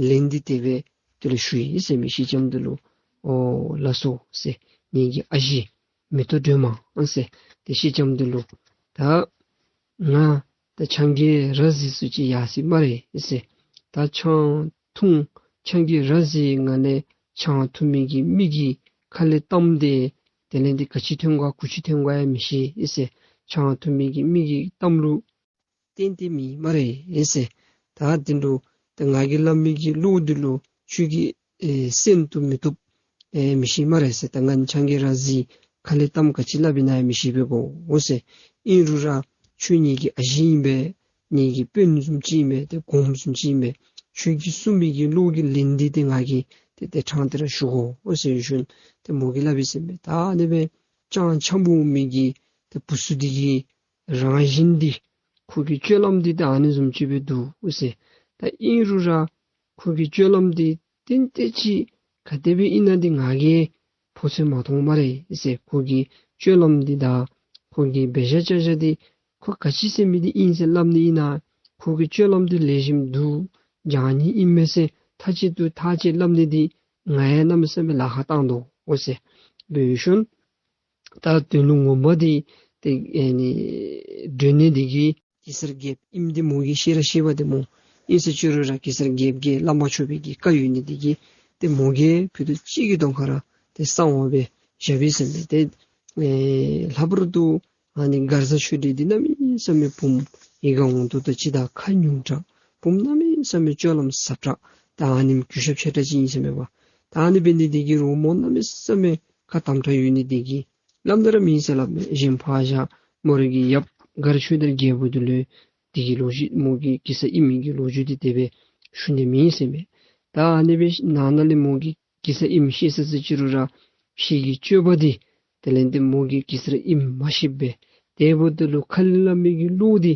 ལན་འདི་དེ་སྦེ་དེ་ལུ་ཞུ་ཡི་ཟེར་མས། སེང་ལྕམ་འདི་ལུ། ཨོ་ལགས་སོ་ཟེར། ངེ་གི་ཨ་ཞེ་མེ་ཏོག་སྒྲོལ་མ་ཟེར། ཏེ་སེང་ལྕམ་འདི་ལུ་ད་ང་ད་ཆང་གི་ར་བཟི་ཚུ་ཅིག་ཡར་སོ་ཡི་སྨ་རེ་ཟེར། ད་ཆང་འཐུང་ཆང་གི་ར་བཟི་ངང་ལས་ཆང་འཐུང་མི་གི་མི་གི་ཁ་ལས་གཏམ་འདི་དེ་ལས་འདི་ག་ཅི་ཐོན་ག་གུ་ཅི་ཐོན་ག་ཡང་མི་ཤེས་ཟེར། ཆང་འཐུང་མི་གི་མི་གི་གཏམ་ལུ་བརྟེན་ཏེ་མེད་སྨ་རེ་ཟེར། ད་དེ་ལུ་ད་ང་གིས་སླབ་མི་གི་བློ་འདི་ལུ་ཁྱོད་ཀྱིས་ཨེ་གསན་ཏེ་མི་བཏུབ་ཨེ་མི་ཤེས་སྨ་རེ་ཟེར། ད་ང་ཆང་གི་ར་བཟི་ཁ་ལས་གཏམ་ག་ཅི་སླབ་ཨིན་ན་ཡང་མི་ཤེས་པས་གོ་ཟེར། ཨིན་རུང་ར་ཁྱོད་ངེ་གི་ཨ་ཞེ་ཨིན་པས། ངེ་གི་དཔོན་བཟུམ་ཅིག་ཨིན་པས། ཏེ་གོངམ་བཟུམ་ཅིག་ཨིན་པས། ཁྱོད་ཀྱིས་གསུང་མི་གི་བློ་གི་ལན་འདི་ཏེ་ང་གིས་ཏེ་ཏེ་དྲང་སྟེ་ར་ཞུ་དགོ་ཟེར་ཞུ་ནི། ཏེ་མོ་གིས་སླབ་ཡི་ཟེར་མས། ད་ཨ་ནི་སྦེ་ཅང་འཆམ་པོ་མེད་མི་གི་ཏེ་བུ་ཚུ་འདི་གི་རང་བཞིན་འདི་ཁོ་གི་སྤྱོད་ལམ་འདི་ད་ཨ་ནི་བཟུམ་ཅིག་སྦེ་འདུག་ཟེར། ད་ཨིན་རུང་ར་ཁོ་གི་སྤྱོད་ལམ་འདི་ཏན་ཏན་ཅིག་ག་དེ་སྦེ་ཨིན་ན་འདི་ང་གིས་ཕོ་ཚོད་མ་མཐོང་སྨ་རེ་ཟེར། ཁོ་གི་སྤྱོད་ལམ་འདི་དང་ཁོ་གི་འབད་བཞག་བྱ་བཞག་འདི་ཁོ་ག་ཅི་ཟེར་མི་འདི་ཨིན་ཟེར་སླབ་ནི་ཨིན་ན། ཁོ་གི་སྤྱོད་ལམ་འདི་ལེགས་ཤོམ་འདུག་བྱང་ཉེས་ཨིན་མས་ཟེར་མཐའ་གཅིག་ཏུ་ཐག་བཅད་སླབ་ནི་འདི་ང་ཡང་གནམ་མེད་ས་མེད་ལཱ་ཁག་བཏང་དོ་འོ་ཟེར་འབད་ཞིནམ་ད་དོན་ལུ་ངོ་མ་འདི་ཏེ་ཨེ་ནི་སྒྲོན་ནི་འདི་གིས་གེ་སར་རྒྱལཔོ་ཨིནམ་འདི་མོ་གིས་ཤེས་ར་ཤེས་པས། ཏེ་མོ་ཨིན་ཟེར་ཅི་རུང་ར་གེ་སར་རྒྱལཔོ་གིས་སླབ་མ་ཆོག་པའི་གི་བཀའ་ཡོད་ནི་འདི་གིས་ཏེ་མོ་གིས་ཕུད་རྡོག་གཅིག་གི་གདོང་ཁར་ར་ཏེ་གསང་བ་སྦེ་བཞག་པས་ཟེར་མས། ཏེ་ཨེ་ལྷག་པར་དུ་ཨ་ནི་མགར་བཟའ་ཆོས་སྒྲོན་འདི་གནམ་མེད་ས་མེད་བུམོ་ཡིད་ཁར་འོང་ཏོག་ཏོ་ཅིག་དང་ཁ་ཉུང་དྲགས། བུམོ་གནམ་མེད་ས་མེད་སྤྱོད་ལམ་ཟབ་དྲགས། ད་ཨ་ནེམ་གུས་ཞབས་ཆེ་དྲགས་ཅིག་ཨིན་ཟེར་མས་པ། ད་ཨ་ནི་འབད་ནི་འདི་གིས་རོགས་མོ་གནམ་མེད་ས་མེད་ཁ་དམ་དྲགས་ཡོད་ནི་འདི་གིས་སླབ་ད་ར་མེད་ཟེར་སླབ་མས། གཞན་ཕར་བཞག་མོ་རའི་གི་ཡབ་མགར་ཆོས་དར་རྒྱལ་པོ་འདི་ལུ་འདི་གི་ལོ་རྒྱུས་མོ་གི་གེ་སར་ཨིན་མི་གི་ལོ་རྒྱུས་འདི་དེ་སྦེ་ཞུ་ནི་མེད་ཟེར་མས། ད་ཨ་ནི་སྦེ་ནང་ན་ལས་མོ་གིས་གེ་སར་ཨིནམ་ཤེས་ས་ཟེར་ཅི་རུང་ར་ཕྱི་གི་སྤྱོད་པ་འདི་དེ་ལས་ཏེ་མོ་གིས་གེ་སར་ཨིནམ་མ་ཤེས་པས། དེ་འབདཝ་ད་ལུ་ཁ་ལས་སླབ་མི་གི་བློ་འདི་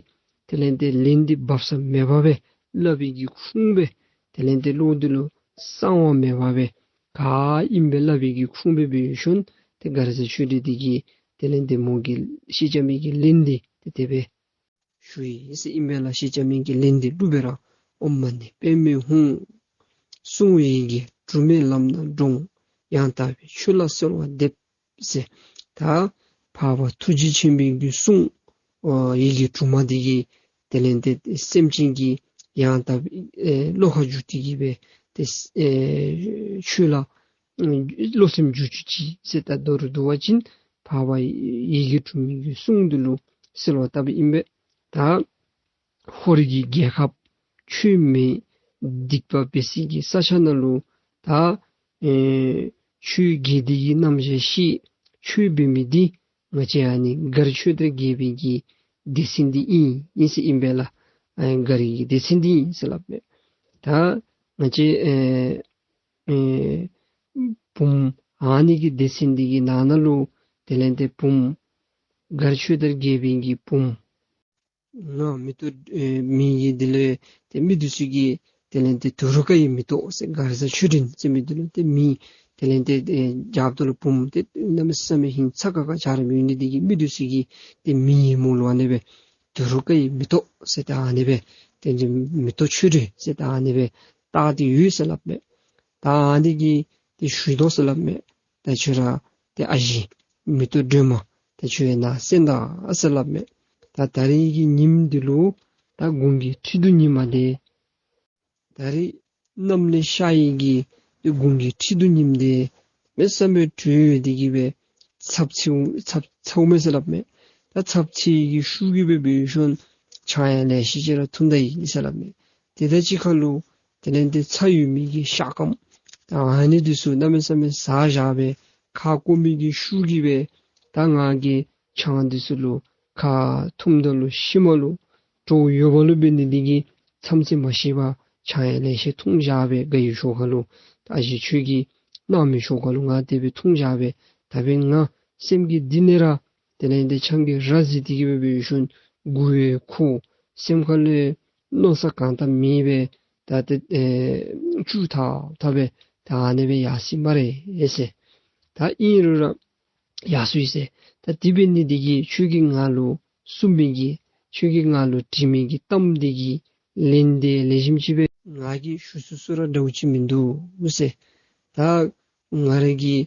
དེ་ལས་ཏེ་ལན་འདི་འབབ་ས་མེད་པ་སྦེ་སླབ་པའི་གི་ཁུངས་སྦེ་དེ་ལས་ཏེ་བློ་འདི་ལུ་གསང་བ་མེད་པ་སྦེ་ག་ཨིནམ་སྦེ་སླབ་པའི་གི་ཁུངས་སྦེ་འབད་ཞིནམ་ཏེ་མགར་བཟའ་ཆོས་སྒྲོན་འདི་གིས་དེ་ལས་ཏེ་མོ་གི་སེང་ལྕམ་གི་ལན་འདི་ཏེ་དེ་སྦེ་ཞུ་ཡི་ཟེར་ཨིན་པས་ལགས། སེང་ལྕམ་གི་ལན་འདི་གླུ་སྦེ་ར། ཨོཾ་མ་ཎི་པདྨེ་ཧཱུྃ། གསུང་ཡི་གེ་དྲུག་མའི་ལམ་སྣ་དྲོངས། ཡང་དག་པའི་ཆོས་ལ་གསོལ་བ་འདེབས་ཟེར། ད་འཕགས་པ་ཐུགས་རྗེ་ཆེན་པོའི་གི་གསུང་ཨོ་ཡི་གེ་དྲུག་མ་འདི་གིས་དེ་ལས་ཏེ་སེམས་ཅན་གྱི་ཡང་དག་པའི་ཨེ་བློ་ཁ་བསྒྱུར་ཏེ་གི་སྦེ་ཏེ་ཨེ་ཆོས་ལ་ཨེ་བློ་སེམས་བསྒྱུར་བཅུག་ཅིག་ཟེར། ད་མདོར་བསྡུ་བ་ཅིན་འཕགས་པ་ཡི་གེ་དྲུག་མའི་གི་གསུང་འདི་ལུ་གསོལ་བ་བཏབ་ཨིན་པས། ད་ཧོར་གྱི་རྒྱལ་ཁབ་ཆོས་མེད་སྡིག་པ་འབད་སའི་གི་ས་ཆ་ནང་ལུ་ད་ཨེ་ཆོས་དགེ་སྡིག་གི་རྣམ་གཞག་ཤེས་ཆོས་འབད་མི་འདི་ང་བཅས་ཨ་ནི་མགར་ཆོས་དར་རྒྱལ་པོའི་གི་སྡེ་ཚན་འདི་ཨིན་ཨིན་ཟེར་ཨིན་པས་ལགས། ཨེ་མགར་གྱི་སྡེ་ཚན་འདི་ཨིན་ཟེར་སླབ་མས། ད་ང་བཅས་ཨེ་ཨེ་བུམོ་ཨ་ནི་གི་སྡེ་ཚན་འདི་གི་ནང་ན་ལུ་དེ་ལས་ཏེ་བུམོ་མགར་ཆོས་དར་རྒྱལ་པོའི་གི་བུམོ་ང་མེ་ཏོག་ཨེ་མི་གི་དེ་ལས་ཏེ་མི་འདི་ཚུ་གིས་དེ་ལས་ཏེ་དུད་འགྲོ་ཀ་ཡི་མེ་ཏོག་ཟེར། མགར་བཟའ་ཆོས་སྒྲོན་ཟེར་མི་འདི་ལུ་ཏེ་མི་དེ་ལས་ཏེ་ཨེ་རྒྱབ་ཏོ་ལུ་བུམོ་ཏེ་གནམ་མེད་ས་མེད་ཧིང་ཚ་ཁ་ཁ་ཆ་ར་མི་འོང་ནི་འདི་གིས་མི་འདི་ཚུ་གིས་ཏེ་མི་ཡི་མིང་ལུ་ཨ་ནི་སྦེ་དུད་འགྲོ་ཀ་ཡི་མེ་ཏོག་ཟེར་ཏེ་ཨ་ནི་སྦེ་ཏེ་མེ་ཏོག་ཆོས་སྒྲོན་ཟེར་ཏེ་ཨ་ནི་སྦེ་བཏགས་ཏེ་ཡོད་ཟེར་སླབ་མས། ད་ཨ་ནི་གིས་ཏེ་ཞུ་དོ་ཟེར་སླབ་མས། ད་ཁྱོད་ར་ཏེ་ཨ་ཞེ་མེ་ཏོག་སྒྲོལ་མ་ད་ཁྱོད་ཡར་ནཱ་གསན་ད་ཟེར་སླབ་མས། ད་ད་རིས་ཀྱི་ཉིནམ་འདི་ལུ་ད་དགུང་གི་ཁྲི་གདུགས་ཉིམ་དེ་ད་རིས་གནམ་ལས་ཤར་ཡི་གི་ཏེ་དགུང་གི་ཁྲི་གདུགས་ཉིམ་དེ་མེད་ས་མེད་དྲོད་ཡོད་དེ་གི་སྦེ་ཚབས་ཆེ་ཚབས་ཚཝ་མས་ཟེར་སླབ་མས། ད་ཚབས་ཆེ་གི་ཤུགས་ཀྱིས་སྦེ་འབད་ཞིནམ་ཆང་ཡང་ལེ་ཤ་ཅིག་ར་འཐུང་ད་ཡི་ཟེར་སླབ་མས། དེ་དང་གཅིག་ཁར་ལུ་དེ་ལས་ཏེ་ཚ་ཡོད་མི་གི་ཤ་སྐམ་ད་ཨ་ནི་འདི་ཚུ་གནམ་མེད་ས་མེད་ཟ་བཞག་སྦེ་ཁ་སྐོམ་མི་གི་ཤུགས་ཀྱིས་སྦེ་ད་ང་གིས་ཆང་འདི་ཚུ་ལུ་ཁ་འཐུངམ་ད་ལུ་ཤུལ་མ་ལུ་ གྲོགས་ཡོདཔ་ལུ་འབད་ནི་འདི་གིས་མཚམས་ཚད་མ་ཤེས་པར་ཆང་ཡང་ལེ་ཤ་འཐུང་བཞག་སྦེ་དགའ་བའི་ཞོར་ཁ་ལུ་ད་ཨ་ཞེ་ཁྱོད་ཀྱིས་གནང་མི་ཞོར་ཁ་ལུ་ང་དེ་སྦེ་འཐུང་བཞག་སྦེ་ད་འབདན་ང་སེམས་ཀྱི་གཏིང་ལས་ར་དེ་ལས་འདི་ཆང་གི་ར་བཟི་སྟེ་གི་སྦེ་འབད་ཞིནམ་མགུ་ཡང་འཁོར་སེམས་ཁ་ལུ་མནོ་བསམ་གང་དག་མེད་པར་ད་ཏེ་ཨེ་སྐྱུག་ཐག་ཐག་སྦེ་ད་ཨ་ནི་སྦེ་ཡར་སོ་ཡི་སྨ་རེ་ཟེར། ད་ཨིན་རུང་ར་ཡར་སོ་ཡི་ཟེར། ད་དེ་འབད་ནི་འདི་གིས་ཁྱོད་ཀྱིས་ང་ལུ་གསུངས་མི་གི་ཁྱོད་ཀྱིས་ང་ལུ་དྲི་མི་གི་གཏམ་འདི་གི་ལན་འདི་ལེགས་ཤོམ་ཅིག་སྦེ་ང་གིས་ཞུ་ཚུགས་ས་ར་འདྲཝ་ཅིག་མིན་འདུག་ཟེར། ད་ང་ར་གིས་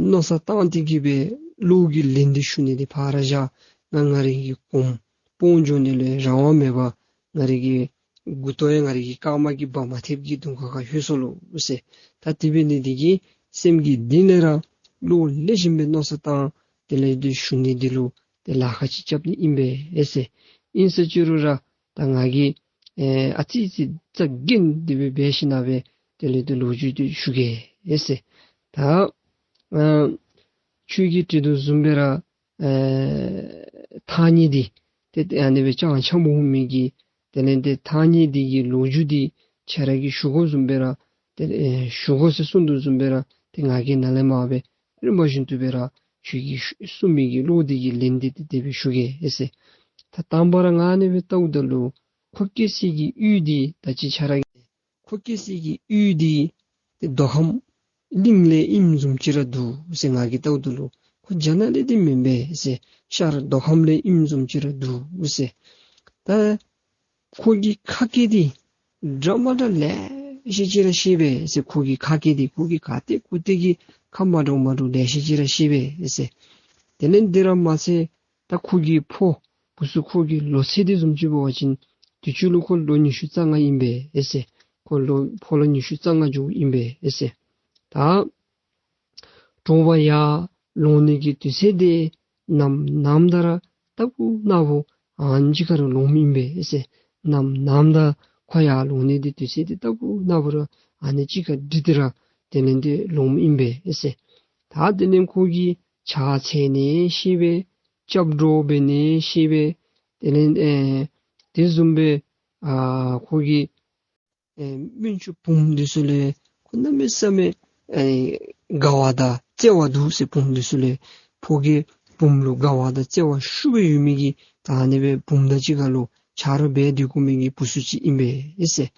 མནོ་བསམ་བཏང་སྟེ་གི་སྦེ་བློ་གི་ལན་འདི་ཞུ་ནི་འདི་ཕར་བཞག། ང་ང་ར་གི་གོམ་སྤོ་འགྱོ་ནི་ལུ་རང་དབང་མེད་པར་ང་ར་གི་མགུ་ཏོ་ཡང་ང་ར་གི་རྐངམ་གི་བ་མ་ཐེབས་ཀྱི་གདོང་ཁ་ཁར་ལྷོད་སོ་ལོ་ཟེར། ད་དེ་འབད་ནི་འདི་གིས་སེམས་ཀྱི་གཏིང་ལས་ར་བློ་ལེགས་ཤོམ་སྦེ་མནོ་བསམ་བཏང་དེ་ལས་འདི་ཞུ་ནི་འདི་ལུ་ཏེ་ལཱ་ཁག་ཅིག་རྐྱབ་ནི་ཨིན་པས་ཟེར། ཨིན་ཟེར་ཅི་རུང་ར་ད་ང་གིས་ཨེ་ཨ་ཙི་ཙི་རྩ་འགེངས་ཏེ་སྦེ་འབད་ཞིནམ་སྦེ་དེ་ལས་འདི་ལོ་རྒྱུས་འདི་ཞུ་གེ་ཟེར། ད་ཨ་ཁྱོད་ཀྱིས་དྲི་དོ་བཟུམ་སྦེ་ར་ཨེ་ཐང་རྙེད་འདི་ཏེ་ཨ་ནི་སྦེ་ཅང་ཆང་འབོ་མི་གི་དེ་ལས་འདི་ཐང་རྙེད་འདི་གི་ལོ་རྒྱུས་འདི་ཁྱོད་ར་གིས་ཞུ་དགོཔ་བཟུམ་སྦེ་ར་ཏེ་ཨེ་ཞུ་དགོ་ཟེར་གསུངས་དོ་བཟུམ་སྦེ་ར་ཏེ་ང་གིས་ནཱ་ལས་མར་སྦེ་རིམ་པ་བཞིན་དུ་སྦེ་ར་ཁྱོད་ཀྱིས་ཞུ་གསུངས་མི་གི་བློ་འདི་གི་ལན་འདི་ཏེ་དེ་སྦེ་ཞུ་གེ་ཟེར། ད་དང་པ་ར་ང་ཨ་ནི་སྦེ་བལྟཝ་ད་ལུ་ཁོ་སྐྱེ་ས་གི་ཡུལ་འདི་ད་ཅི་ཁྱོད་ར་གིས་ཁོ་སྐྱེ་ས་གི་ཡུལ་འདི་ཏེ་མདོ་ཁམས་གླིང་ལས་ཨིནམ་བཟུམ་ཅིག་ར་འདུག་ཟེར། ང་གིས་བལྟཝ་ད་ལུ་ཁོ་རྒྱ་ནག་ལས་འདི་མེན་པས་ཟེར། ཤར་མདོ་ཁམས་ལས་ཨིནམ་བཟུམ་ཅིག་ར་འདུག་ཟེར། ད་ཁོ་གི་ཁ་སྐད་འདི་འདྲ་མ་འདྲཝ་ལེ་ཤ་ཅིག་ར་ཤེས་པས་ཟེར། ཁོ་གི་ཁ་སྐད་འདི་ཁོ་གི་ག་ཏེ་གུ་ཏེ་གི་ཁ་མ་འདྲཝ་མ་འདྲཝ་ལེ་ཤ་ཅིག་ར་ཤེས་པས་ཟེར། དེ་ལས་འདི་ར་མ་ཚད་ད་ཁོ་གི་ཕོ་བུ་ཚུ་ཁོ་གི་ལོ་ཚད་འདི་བཟུམ་ཅིག་འབད་བ་ཅིན་དུས་ཅི་ལུ་ཁོ་ལོ་ཉི་ཤུ་རྩ་ལྔ་ཨིན་པས་ཟེར། ཁོ་ལོ་ཕོ་ལོ་ཉི་ཤུ་རྩ་ལྔ་འགྱོཝ་ཨིན་པས་ཟེར། ད་དྲོ་པ་ཡར་ལོང་ནི་གི་དུས་ཚོད་འདི་ནམ་ནམ་ད་ར་རྟག་བུ་ན་བུ་ཨ་ནི་ཅིག་ཁར་ལོངམ་ཨིན་པས་ཟེར། ནམ་ནམ་ད་ཁོ་ཡར་ལོང་ནི་འདི་དུས་ཚོད་འདི་རྟག་བུ་ན་བུ་ར་ཨ་ནི་ཅིག་ཁར་འདི་འདི་ར་དེ་ལས་འདི་ལོངམ་ཨིན་པས་ཟེར། ད་དེ་ལས་ཁོ་གིས་ཕྱག་འཚལ་ནི་ཤེས་པས། སྐྱབས་འགྲོ་འབད་ནི་ཤེས་པས། དེ་ལས་ཨེ་དེ་བཟུམ་སྦེ་ཨ་ཁོ་གིས་ཨེ་སྨན་ཆུང་བུམོ་འདི་ཚུ་ལུ་ཁོ་གནམ་མེད་ས་མེད་ཨེ་དགའ་བ་དང་བརྩེ་བ་འདུག་ཟེར། བུམོ་འདི་ཚུ་ལུ་ཕོ་གིས་བུམོ་ལུ་དགའ་བ་དང་བརྩེ་བ་ཤུགས་སྦེ་ཡོད་མི་གི་ད་ཨ་ནི་སྦེ་བུམོ་དང་གཅིག་ཁར་ལུ་ཆ་རོགས་འབད་དེ་དགོ་མི་གི་བུ་ཚུ་ཅིག་ཨིན་པས་ཟེར།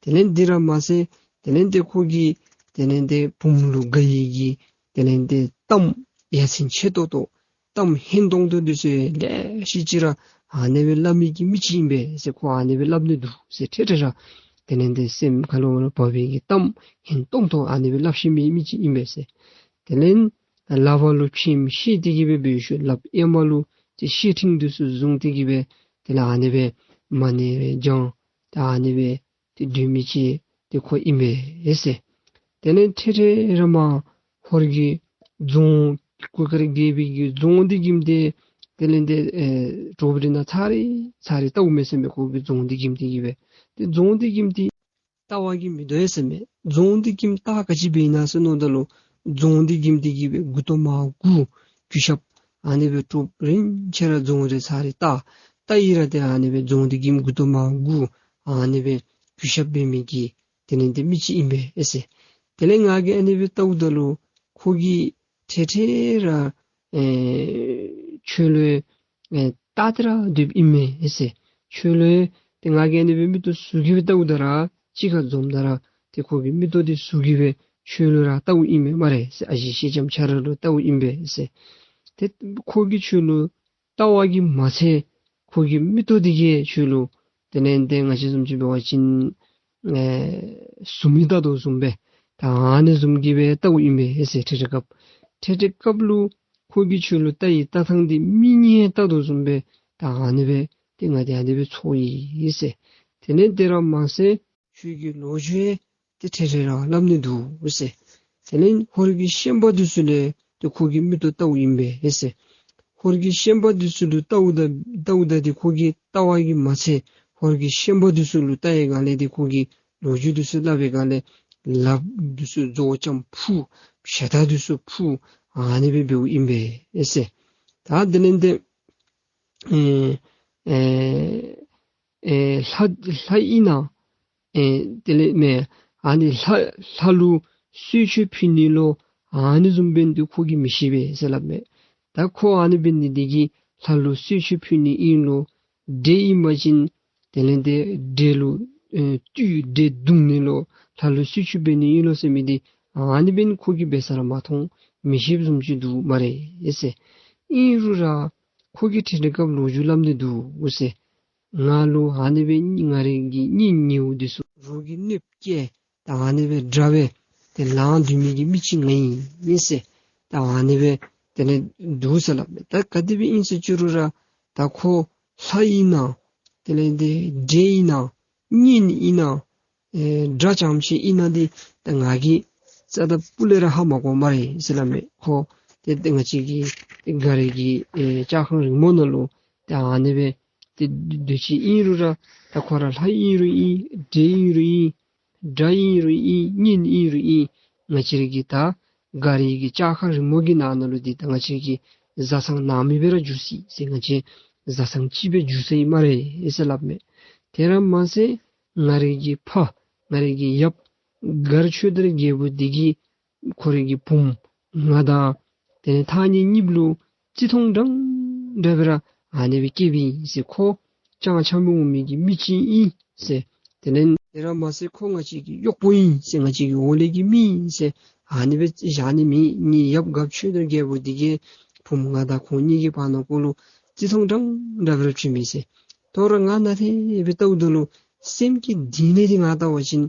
དེ་ལས་འདི་ར་མ་ཚད་དེ་ལས་འདི་ཁོ་གིས་དེ་ལས་འདི་བུམོ་ལུ་དགའ་བའི་གི་དེ་ལས་འདི་གཏམ་ཡ་མཚན་ཆེ་ཏོག་ཏོ་གཏམ་སྙན་ཏོང་ཏོ་འདི་ཚུ་ལེ་ཤ་ཅིག་ར་ཨ་ནི་སྦེ་སླབ་མི་གི་མི་ཅིག་ཨིན་པས་ཟེར། ཁོ་ཨ་ནི་སྦེ་སླབ་ནི་འདུག་ཟེར། འཕྲལ་འཕྲལ་ར་དེ་ལས་འདི་སེམས་ཁ་ལུ་བབས་པའི་གི་གཏམ་སྙན་ཏོང་ཏོ་ཨ་ནི་སྦེ་སླབ་ཤེས་མི་མི་ཅིག་ཨིན་པས་ཟེར། དེ་ལས་ལག་པ་ལུ་ཕྱེངམ་བཤེད་དེ་གི་སྦེ་འབད་ཞིནམ་ལགཔ་གཡས་མ་ལུ་ཏེ་བཤེད་ཕྲེང་འདི་ཚུ་བཟུང་སྟེ་གི་སྦེ་དེ་ལས་ཨ་ནི་སྦེ་མ་ཎི་སྦེ་བགྱང་ད་ཨ་ནི་སྦེ་ཏེ་སྡོད་མི་ཅིག་ཏེ་ཁོ་ཨིན་པས་ཟེར། དེ་ལས་འཕྲལ་འཕྲལ་ར་མར་ཧོར་གྱི་རྫོང་གུར་དཀར་རྒྱལ་པོའི་གི་རྫོང་འདི་གིམ་ཏེ་དེ་ལས་འདི་ཨེ་དྲོ་པ་རེ་ནང་ཚར་རེ་ཚར་རེ་བལྟཝ་མས་ཟེར་མས། ཁོ་གི་རྫོང་འདི་གིམ་ཏེ་གི་སྦེ་ཏེ་རྫོང་འདི་གིམ་ཏེ་བལྟ་བ་གིས་མི་དོ་ཡ་ཟེར་མས། རྫོང་འདི་གིམ་བལྟ་ག་ཅི་འབད་ན་ཟེར་མནོཝ་ད་ལུ་རྫོང་འདི་གིམ་ཏེ་གི་སྦེ་མགུ་ཏོ་མར་སྒུར་གུས་ཞབས་ཨ་ནི་སྦེ་དྲོ་པ་རེ་ཆེ་ར་རྫོང་རེ་ཚར་རེ་བལྟ་བལྟ་ཡི་ར་ཏེ་ཨ་ནི་སྦེ་རྫོང་འདི་གིམ་མགུ་ཏོ་མར་སྒུར་ཨ་ནི་སྦེ་གུས་ཞབས་འབད་མི་གི་དེ་ལས་འདི་མི་ཅིག་ཨིན་པས་ཟེར། དེ་ལས་ང་གིས་ཨ་ནི་སྦེ་བལྟཝ་ད་ལུ་ཁོ་གིས་འཕྲལ་འཕྲལ་ར་ཨེ་ཁྱོད་ལུ་ཨེ་བལྟ་སྟེ་ར་སྡོདཔ་ཨིན་མས་ཟེར། ཁྱོད་ལུ་ཏེ་ང་གིས་ཨ་ནི་སྦེ་མིག་ཏོ་ཟུར་གྱིས་སྦེ་བལྟཝ་ད་ར་གཅིག་ཁར་འཛོམས་ད་ར་ཏེ་ཁོ་གི་མིག་ཏོ་འདི་ཟུར་གྱིས་སྦེ་ཁྱོད་ལུ་ར་བལྟཝ་ཨིན་མས་སྨ་རེ་ཟེར། ཨ་ཞེ་སེང་ལྕམ་ཁྱོད་ར་ལུ་བལྟཝ་ཨིན་པས་ཟེར། ཏེ་ཁོ་གིས་ཁྱོད་ལུ་བལྟ་བ་གིས་མ་ཚད་ཁོ་གི་མིག་ཏོ་འདི་གིས་ཁྱོད་ལུ་དེ་ལས་འདི་ང་བཅས་བཟུམ་ཅིག་འབད་བ་ཅིན་ཨེ་གཟུགས་མེད་བལྟ་དོ་བཟུམ་སྦེ་ད་ཨ་ནི་བཟུམ་གྱིས་སྦེ་བལྟཝ་ཨིན་པས་ཟེར། འཕྲལ་འཕྲལ་སྐབས་འཕྲལ་འཕྲལ་སྐབས་ལུ་ཁོ་གིས་ཁྱོད་ལུ་བལྟ་བའི་བལྟ་ཐངས་འདི་མིག་གཉིས་བལྟ་དོ་བཟུམ་སྦེ་ད་ཨ་ནི་སྦེ་ཏེ་ང་འདི་ཨ་ནི་སྦེ་ཚོར་ཡི་ཟེར། དེ་ལས་དེ་ར་མ་ཚད་ཁྱོད་ཀྱི་ལོ་རྒྱུས་ཏེ་འཕྲལ་འཕྲལ་ར་སླབ་ནི་འདུག་ཟེར། དེ་ལས་ཧོར་གྱི་ཤན་པ་འདི་ཚུ་ལུ་ཏེ་ཁོ་གིས་མིག་ཏོ་བལྟཝ་ཨིན་པས་ཟེར། ཧོར་གྱི་ཤན་པ་འདི་ཚུ་ལུ་བལྟཝ་ད་བལྟཝ་ད་ཏེ་ཁོ་གིས་བལྟ་བ་གིས་མ་ཚད་ཧོར་གྱི་ཤན་པ་འདི་ཚུ་ལུ་བལྟ་བའི་སྒང་ལས་ཏེ་ཁོ་གིས་ལོ་རྒྱུས་འདི་ཚུ་སླབ་པའི་སྒང་ལས་ལགཔ་འདི་ཚུ་རྫོགས་ཙམ་འཕུར་ཞལ་ཏ་འདི་ཚུ་འཕུར་ཨ་ནི་སྦེ་འབདཝ་ཨིན་པས་ཟེར། ད་དེ་ལས་འདི་ཨེ་ཨེ་ ཨེ་ལྷ་ལྷ་ཨིན་ན། ཨེ་དེ་ལས་མེན་ཨ་ནི་ལྷ་ལྷ་ལུ་གསོལ་མཆོད་ཕུལ་ནི་ལོ་ཨ་ནི་བཟུམ་འབད་ནི་འདི་ཁོ་གིས་མི་ཤེས་པས་ཟེར་སླབ་མས། ད་ཁོ་ཨ་ནི་འབད་ནི་འདི་གིས་ལྷ་ལུ་གསོལ་མཆོད་ཕུལ་ནི་ཨིན་ལོ། འདྲེ་ཨིན་པ་ཅིན་དེ་ལས་འདི་འདྲེ་ལུ་ཨེ་བཏུལ་འདྲེ་བརྡུང་ནི་ལོ་ལྷ་ལུ་གསོལ་མཆོད་འབད་ནི་ཨིན་ལོ་ཟེར་མི་འདི་ཨ་ནི་འབད་ནི་ཁོ་གིས་འབད་ས་ར་མ་མཐོང་མི་ཤེསཔ་བཟུམ་ཅིག་འདུག་སྨ་རེ་ཟེར། ཨིན་རུང་ར་ཁོ་གིས་ཁྲིད་ཁྲིད་སྐབས་ལོ་རྒྱུས་སླབ་ནི་འདུག་ཟེར། ང་ལུ་ཨ་ནི་སྦེ་ང་རའི་གི་གཉེན་ཉེཝ་འདི་ཚུ་རོགས་ཀྱི་གནོདཔ་བཀལ། ད་ཨ་ནི་སྦེ་དགྲ་སྦེ་ཏེ་ལང་སྡོད་མི་གི་མི་ཅིག་ང་ཨིན་ཟེར། ད་ཨ་ནི་སྦེ་དེ་ལས་འདུག་ཟེར་སླབ་མས། ད་ག་དེ་སྦེ་ཨིན་ཟེར་བཅུག་རུང་ར་ད་ཁོ་ལྷ་ཨིན་ན་དེ་ལས་འདི་འདྲེ་ཨིན་ན་གཉེན་ཨིན་ན་ཨེ་དགྲ་རྐྱངམ་ཅིག་ཨིན་ན་འདི་ད་ང་གིས་རྩ་དང་སྤུ་ལས་ར་ཧ་མ་གོ་སྨ་རེ་ཟེར་སླབ་མས། ཁོ་ཏེ་ཏེ་ང་བཅས་ཀྱི་ཏེ་ག་ར་གི་ཨེ་ལྕགས་ཁང་རིང་མོ་ནང་ལུ་ཏེ་ཨ་ནི་སྦེ་ཏེ་སྡོད་ཅི། ཨིན་རུང་ར་ད་ཁོ་ར་ལྷ་ཨིན་རུང་ཨིན། འདྲེ་ཨིན་རུང་ཨིན། དགྲ་ཨིན་རུང་ཨིན། གཉེན་ཨིན་རུང་ཨིན། ང་བཅས་ར་གི་ད་ག་ར་གི་ལྕགས་ཁང་རིང་མོ་གི་ནང་ན་ལུ་འདི་ད་ང་བཅས་ཀྱི་བཟའ་ཚང་ནང་མི་སྦེ་ར་འགྱུར་སྲིད་ཟེར། ང་བཅས་བཟའ་ཚང་གཅིག་སྦེ་འགྱུར་ས་ཨིན་སྨ་རེ་ཟེར་སླབ་མས། དེ་ར་མ་ཚད་ང་རའི་གི་ཕ་ང་རའི་གི་ཡབ་མགར་ཆོས་དར་རྒྱལ་པོ་འདི་གིས་ཁོ་རའི་གི་བུམོ་ང་དང་དེ་ལས་ཐང་རྙེད་གཉིསཔོ་ལུ་བརྩི་མཐོང་འདྲན་འདྲ་སྦེ་ར་ཨ་ནི་སྦེ་བསྐྱེདཔ་ཨིན་ཟེར། ཁོ་ཅང་ཆ་མི་འོང་མི་གི་མི་ཅིག་ཨིན་ཟེར། དེ་ལས་དེ་ར་མ་ཚད་ཁོ་ང་བཅས་ཀྱི་གཡོག་པོ་ཨིན་ཟེར། ང་བཅས་ཀྱི་འོག་ལས་ཀྱི་མི་ཨིན་ཟེར་ཨ་ནི་སྦེ་བཞག་ནི་མེད། ངེའི་ཡབ་མགར་ཆོས་དར་རྒྱལ་པོ་འདི་གིས་བུམོ་ང་དང་ཁོང་གཉིས་ཀྱི་བར་ན་ཀོ་ལུ་བརྩི་མཐོང་འདྲན་འདྲ་སྦེ་ར་བྱིན་མི་ཟེར། དོ་རུང་ང་ནཱ་ཏེ་སྦེ་བལྟཝ་ད་ལུ་སེམས་ཀྱི་གཏིང་ལས་འདི་ང་བལྟ་བ་ཅིན་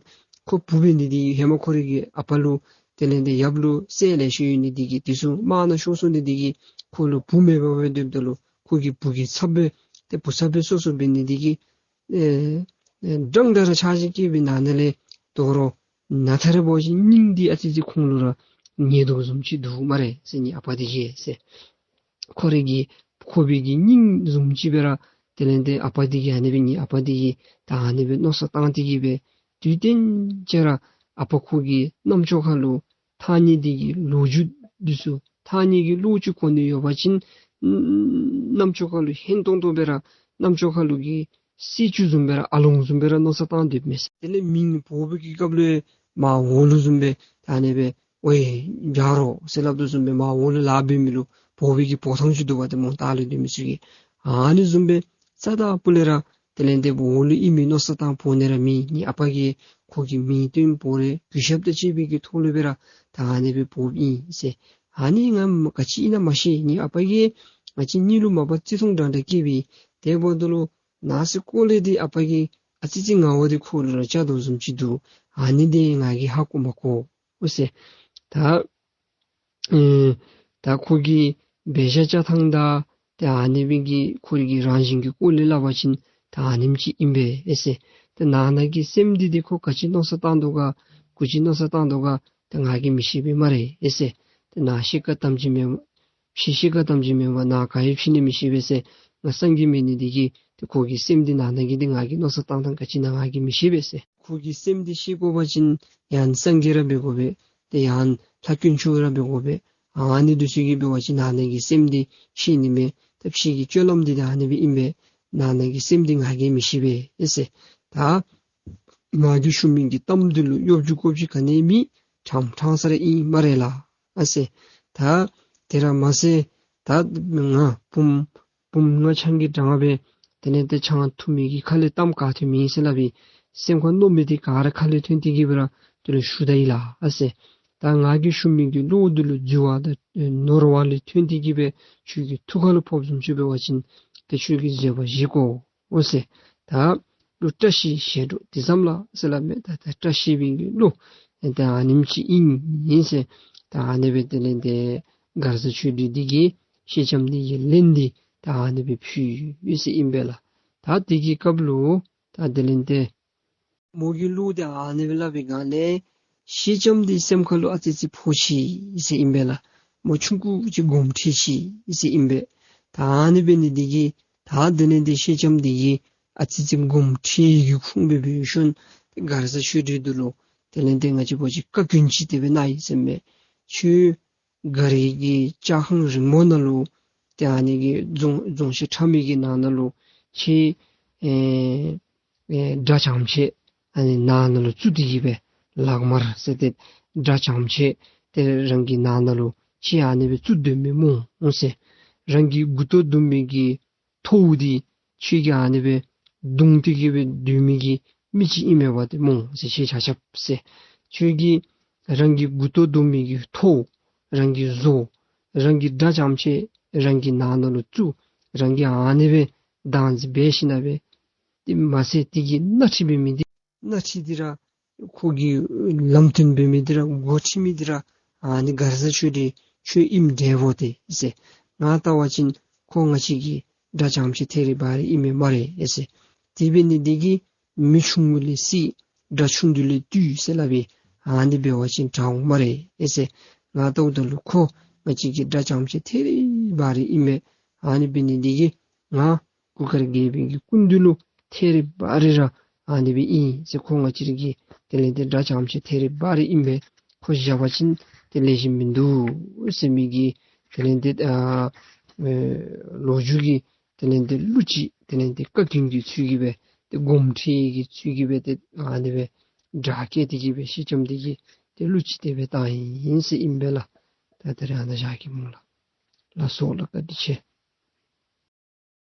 ཁོ་བུ་འབད་ནི་འདི་ཧེ་མ་ཁོ་རའི་གི་ཨ་པ་ལུ་དེ་ལས་འདི་ཡབ་ལུ་སྲས་ལེ་ཤ་ཡོད་ནི་འདི་གིས་དེ་ཚུ་དམག་ནང་ཤོར་སོང་ནི་འདི་གིས་ཁོ་ལུ་བུ་མེད་པར་སྦེ་སྡོདཔ་ད་ལུ་ཁོ་གི་བུ་གི་ཚབ་སྦེ་ཏེ་བུ་ཚབ་སྦེ་སོ་སོ་འབད་ནི་འདི་གིས་ཨེ་ཨེ་འདྲན་འདྲ་ར་ཆགས་ཞེན་སྐྱེས་པའི་ནང་ན་ལས་དོ་རུང་ནཱ་ཐ་ར་འབད་བ་ཅིན་སྙིང་འདི་ཨ་ཙི་ཅིག་ཁོང་ལུ་ར་ཉེ་དོ་བཟུམ་ཅིག་འདུག་སྨ་རེ་ཟེར། ངེའི་ཨ་པ་འདི་གིས་ཟེར། ཁོ་རའི་གི་ཁོག་པའི་གི་སྙིང་བཟུམ་ཅིག་སྦེ་ར་དེ་ལས་འདི་ཨ་པ་འདི་གིས་ཨ་ནི་སྦེ་ངེའི་ཨ་པ་འདི་གིས་ད་ཨ་ནི་སྦེ་མནོ་བསམ་བཏང་སྟེ་གིས་སྦེ་དུས་གཏན་ཅིག་ར་ཨ་པ་ཁོ་གི་རྣམ་ཅོག་ཁ་ལུ་ཐང་རྙེད་འདི་གི་ལོ་རྒྱུས་འདི་ཚུ་ཐང་རྙེད་ཀྱི་བློ་ཅིག་གོ་ནི་ཡོད་པ་ཅིན་རྣམ་ཅོག་ཁ་ལུ་ཧན་ཏོང་ཏོ་སྦེ་ར་རྣམ་ཅོག་ཁ་ལུ་གི་སེར་ཆུ་བཟུམ་སྦེ་ར་ཨ་ལོང་བཟུམ་སྦེ་ར་མནོ་བསམ་བཏང་སྡོདཔ་མས་ཟེར། དེ་ལས་མིང་འབོ་བའི་གི་སྐབས་ལུ་མར་འོག་ལུ་བཟུམ་སྦེ་ད་ཨ་ནི་སྦེ་ཝེ་རྒྱ་རོ་ཟེར་སླབ་དོ་བཟུམ་སྦེ་མར་འོག་ལུ་ལཱ་འབད་མི་ལུ་འབོ་བའི་གི་འབོ་ཐངས་ཅིག་འདུག་པ་ཏེ་མོ་ལྟག་ལུ་སྡོད་མི་ཚུ་གིས། ཨ་ནི་བཟུམ་སྦེ་རྩ་དང་སྤུ་ལས་ར་དེ་ལས་འདི་འོག་ལུ་ཨིན་མི་མནོ་བསམ་བཏང་འབོ་ནི་ར་མེད། ངེའི་ཨ་པ་གིས་ཁོ་གི་མིང་བཏོན་འབོ་རུང་གུས་ཞབས་དང་བཅས་པའི་གི་ཐོག་ལུ་སྦེ་ར་ད་ཨ་ནི་སྦེ་འབོཝ་ཨིན་ཟེར། ཨ་ནི་ང་ག་ཅི་ཨིན་ན་མ་ཤེས། ངེའི་ཨ་པ་གིས་ང་བཅས་གཉིས་ལུ་མ་པ་བརྩི་མཐོང་འདྲན་འདྲ་བསྐྱེདཔ་ཨིན། དེ་འབདཝ་ད་ལུ་ནཱ་ཟེར་ཀོ་ལས་འདི་ཨ་པ་གིས་ཨ་ཙི་ཅིག་ངར་བ་འདི་ཁོ་ལུ་ར་བཅའ་དོ་བཟུམ་ཅིག་འདུག། ཨ་ནི་འདི་ང་གིས་ཧ་གོ་མ་གོ་འོ་ཟེར། ད་ཨེ་ད་ཁོ་གིས་འབད་བཞག་བཅའ་ཐངས་དང་ཏེ་ཨ་ནི་སྦེ་གི་ཁོ་རའི་གི་རང་བཞིན་གྱི་སྐོར་ལས་སླབ་པ་ཅིན་ད་ཨ་ནེམ་ཅིག་ཨིན་པས་ཨེ་ཟེར། ཏེ་ནང་ན་གི་སེམས་འདི་འདི་ཁོ་ག་ཅི་མནོ་བསམ་བཏང་དོ་ག་གུ་ཅི་མནོ་བསམ་བཏང་དོ་ག་ཏེ་ང་གིས་མི་ཤེས་པས་སྨ་རེ་ཨེ་ཟེར། ཏེ་ནཱ་ཤི་ཀ་དམ་ཅིག་མེན་ཕྱི་ཤི་ཀ་དམ་ཅིག་མེན་པར་ནཱ་ག་ཡོད་ཕྱི་ནི་མི་ཤེས་པས་ཟེར། ང་སངས་རྒྱས་མེན་ནི་འདི་གིས་ཏེ་ཁོ་གི་སེམས་འདི་ནང་ན་གི་འདི་ང་གིས་མནོ་བསམ་བཏང་ཐངས་ག་ཅི་ཨིན་ན་ང་གིས་མི་ཤེས་པས་ཟེར། ཁོ་གི་སེམས་འདི་ཤེས་དགོ་པ་ཅིན་ཡང་སངས་རྒྱས་ར་འབད་དགོ་པས། ཏེ་ཡང་ལྷ་དཀོན་མཆོག་ར་འབད་དགོ་པས། ཨ་ནི་འདི་ཚུ་གིས་འབད་བ་ཅིན་ནང་ན་གི་སེམས་འདི་ཤེས་ནི་མས། ད་ཕྱི་གི་སྤྱོད་ལམ་འདི་ད་ཨ་ནི་སྦེ་ཨིན་པས། ནང་ན་གི་སེམས་འདི་ང་གིས་མི་ཤེས་པས་ཨེ་ཟེར། ད་ང་གིས་ཞུ་མི་གི་གཏམ་འདི་ལུ་གཡོ་སྒྱུ་ཀོ་སྒྱུ་ག་ནི་མེད། དྲང་དྲང་ས་ར་ཨིན་སྨ་རེ་ལགས་ཨ་ཟེར། ད་དེ་ར་མ་ཟད་ད་ང་བུམོ་བུམོ་ང་ཆང་གིས་དྲངས་སྦེ་དེ་ལས་ཏེ་ཆང་འཐུང་མི་གི་ཁ་ལས་གཏམ་ག་ཏེ་མེད་ཟེར་སླབ་ཨིན། སེམས་ཁར་མནོ་མི་འདི་ག་ར་ཁ་ལས་ཐོན་ཏེ་གིས་སྦེ་ར་དེ་ལུ་ཞུ་ད་ཡི་ལགས་ཨ་ཟེར། ད་ང་གིས་ཞུ་མི་གི་བློ་འདི་ལུ་འཛོལ་བ་དང་ནོར་བ་ལས་ཐོན་ཏེ་གིས་སྦེ་ཁྱོད་ཀྱི་ཐུགས་ཁ་ལུ་ཕོགཔ་བཟུམ་ཅིག་འབད་བ་ཅིན་ཏེ་ཁྱོད་ཀྱིས་བཟོད་པ་བཞེས་དགོ་འོ་ཟེར། ད་བློ་བཀྲ་ཤིས་ཞེ་དྲག་འདི་ཙམ་ལགས་ཟེར་སླབ་མས། ད་ད་བཀྲ་ཤིས་པའི་གི་བློ་ད་ཨ་ནེམ་ཅིག་ཨིན་ཨིན་ཟེར། ད་ཨ་ནི་སྦེ་དེ་ལས་ཏེ་མགར་བཟའ་ཆོས་སྒྲོན་འདི་གིས་ཤེལ་ལྕམ་འདི་གི་ལན་འདི་ད་ཨ་ནི་སྦེ་ཕུལ་ཡི་ཟེར་ཨིན་པས་ལགས། ད་དེ་གི་སྐབས་ལུ་ད་དེ་ལས་ཏེ་མོ་གིས་བློ་འདི་ཨ་ནི་སྦེ་སླབ་པའི་སྒང་ལས་ཤེལ་ལྕམ་འདི་སེམས་ཁ་ལུ་ཨ་ཙི་ཅིག་ཕོག་ཅི་ཟེར་ཨིན་པས་ལགས། མོ་ཆུང་ཀུ་ཅིག་དགོངསམ་ཁྲེལ་ཅི་ཟེར་ཨིན་པས། ད་ཨ་ནི་འབད་ནི་འདི་གིས་ད་དེ་ལས་ཏེ་ཤེལ་ལྕམ་འདི་གིས་ཨ་ཙི་ཅིག་དགོངསམ་ཁྲེལ་གྱི་ཁུངས་སྦེ་འབད་ཞིནམ་ཏེ་མགར་བཟའ་ཆོས་སྒྲོན་འདི་ལུ་དེ་ལས་ཏེ་ང་བཅས་འབད་བ་ཅིན་བཀའ་བཀྱོན་ཅིག་དེ་སྦེ་གནང་ཡི་ཟེར་མས། ཁྱོད་མགར་གྱི་ལྕགས་ཁང་རིང་མོ་ནང་ལུ་ཏེ་ཨ་ནི་གི་རྫོང་རྫོང་གཞི་ཁྲ་མིག་གི་ནང་ན་ལུ་ཁྱོད་ཨེ་ ཨེ་དགྲ་ཅམ་ཆེ་ཨ་ནི་ནང་ན་ལུ་བཙུགས་ཏེ་གི་སྦེ་ལག་དམར་ཟེར་ཏེ་དགྲ་ཅམ་ཆེ་དེ་རང་གི་ནང་ན་ལུ་ཁྱོད་ཨ་ནི་སྦེ་བཙུགས་སྡོད་མི་སྨོ་ཟེར། རང་གི་མགུ་ཏོ་བརྡུང་མི་གི་ཐོཝ་འདི་ཁྱོད་ཀྱིས་ཨ་ནི་སྦེ་བརྡུང་སྟེ་གི་སྦེ་སྡོད་མི་གི་མི་ཅིག་ཨིན་མས་པ་ཏེ་སྨོ་ཟེར། ཁྱོད་ཆ་ཁྱབ་ཟེར། ཁྱོད་ཀྱིས་རང་གི་མགུ་ཏོ་བརྡུང་མི་གི་ཐོཝ་རང་གིས་བཟོ། རང་གི་དགྲ་ཅམ་ཆེ་རང་གི་ནང་ན་ལུ་བཙུགས། རང་གིས་ཨ་ནི་སྦེ་བདག་འཛིན་འབད་ཞིནམ་ལས་དེ་མ་ཚད་དེ་གི་སྣ་ཁྲིད་འབད་མི་འདི་སྣ་ཁྲིད་འདི་ར་ཁོ་གི་ལམ་སྟོན་འབད་མི་འདི་ར་འགོ་ཁྲིད་མི་འདི་ར་ཨ་ནི་མགར་བཟའ་ཁྱོད་འདི་ཁྱོད་ཨིནམ་འདྲས་པོ་ཏེ་ཟེར། ང་ལྟ་བ་ཅིན་ཁོ་ང་བཅས་ཀྱི་དགྲ་ཅམ་ཆེ་ཐེ་རི་བ་རི་ཨིན་མས་སྨ་རེ་ཟེར། དེ་འབད་ནི་འདི་གིས་མི་ཆུང་ངུ་ལས་སྲིད་དགྲ་ཆུང་དུ་ལས་བཏུལ་ཟེར་སླབ་ཨིན། ཨ་ནི་འབད་བ་ཅིན་དྲག་འོང་སྨ་རེ་ཟེར། ང་ལྟཝ་ད་ལུ་ཁོ་ང་བཅས་ཀྱི་དགྲ་ཅམ་ཆེ་ཐེ་རི་བ་རི་ཨིན་མས། ཨ་ནི་འབད་ནི་འདི་གིས་ང་གུར་དཀར་རྒྱལ་པོའི་གི་སྐུ་མདུན་ལུ་ཐེ་རི་བ་རི་ར་ཨ་ནི་སྦེ་ཨིན་ཟེར། ཁོ་ང་བཅས་ར་གི་དེ་ལས་ཏེ་དགྲ་ཅམ་ཆེ་ཐེ་རི་བ་རི་ཨིན་པས། ཁོ་བཞག་པ་ཅིན་ཏེ་ལེགས་ཤོམ་མིན་འདུག་ཟེར་མི་གི་དེ་ལས་ཏེ་ཨ་ཨེ་ལོ་རྒྱུས་ཀྱི་དེ་ལས་ཏེ་གླུ་ཅིག་དེ་ལས་ཏེ་བཀའ་བཀྱོན་གྱི་ཚུལ་གྱིས་སྦེ་ཏེ་དགོངསམ་ཁྲེལ་གྱི་ཚུལ་གྱིས་སྦེ་ཏེ་ཨ་ནི་སྦེ་སྒྲ་སྐད་དེ་གིས་སྦེ་ཤེས་ལྕམ་དེ་གིས་ཏེ་གླུ་ཅིག་དེ་སྦེ་བཏང་ཡི་ཟེར་ཨིན་པས་ལགས། ད་ད་རེས་ཨ་ནཱ་བཞག་གེ་སྨོ་ལགས། ལགས་སོ་ལགས། བཀའ་དྲིན་ཆེ།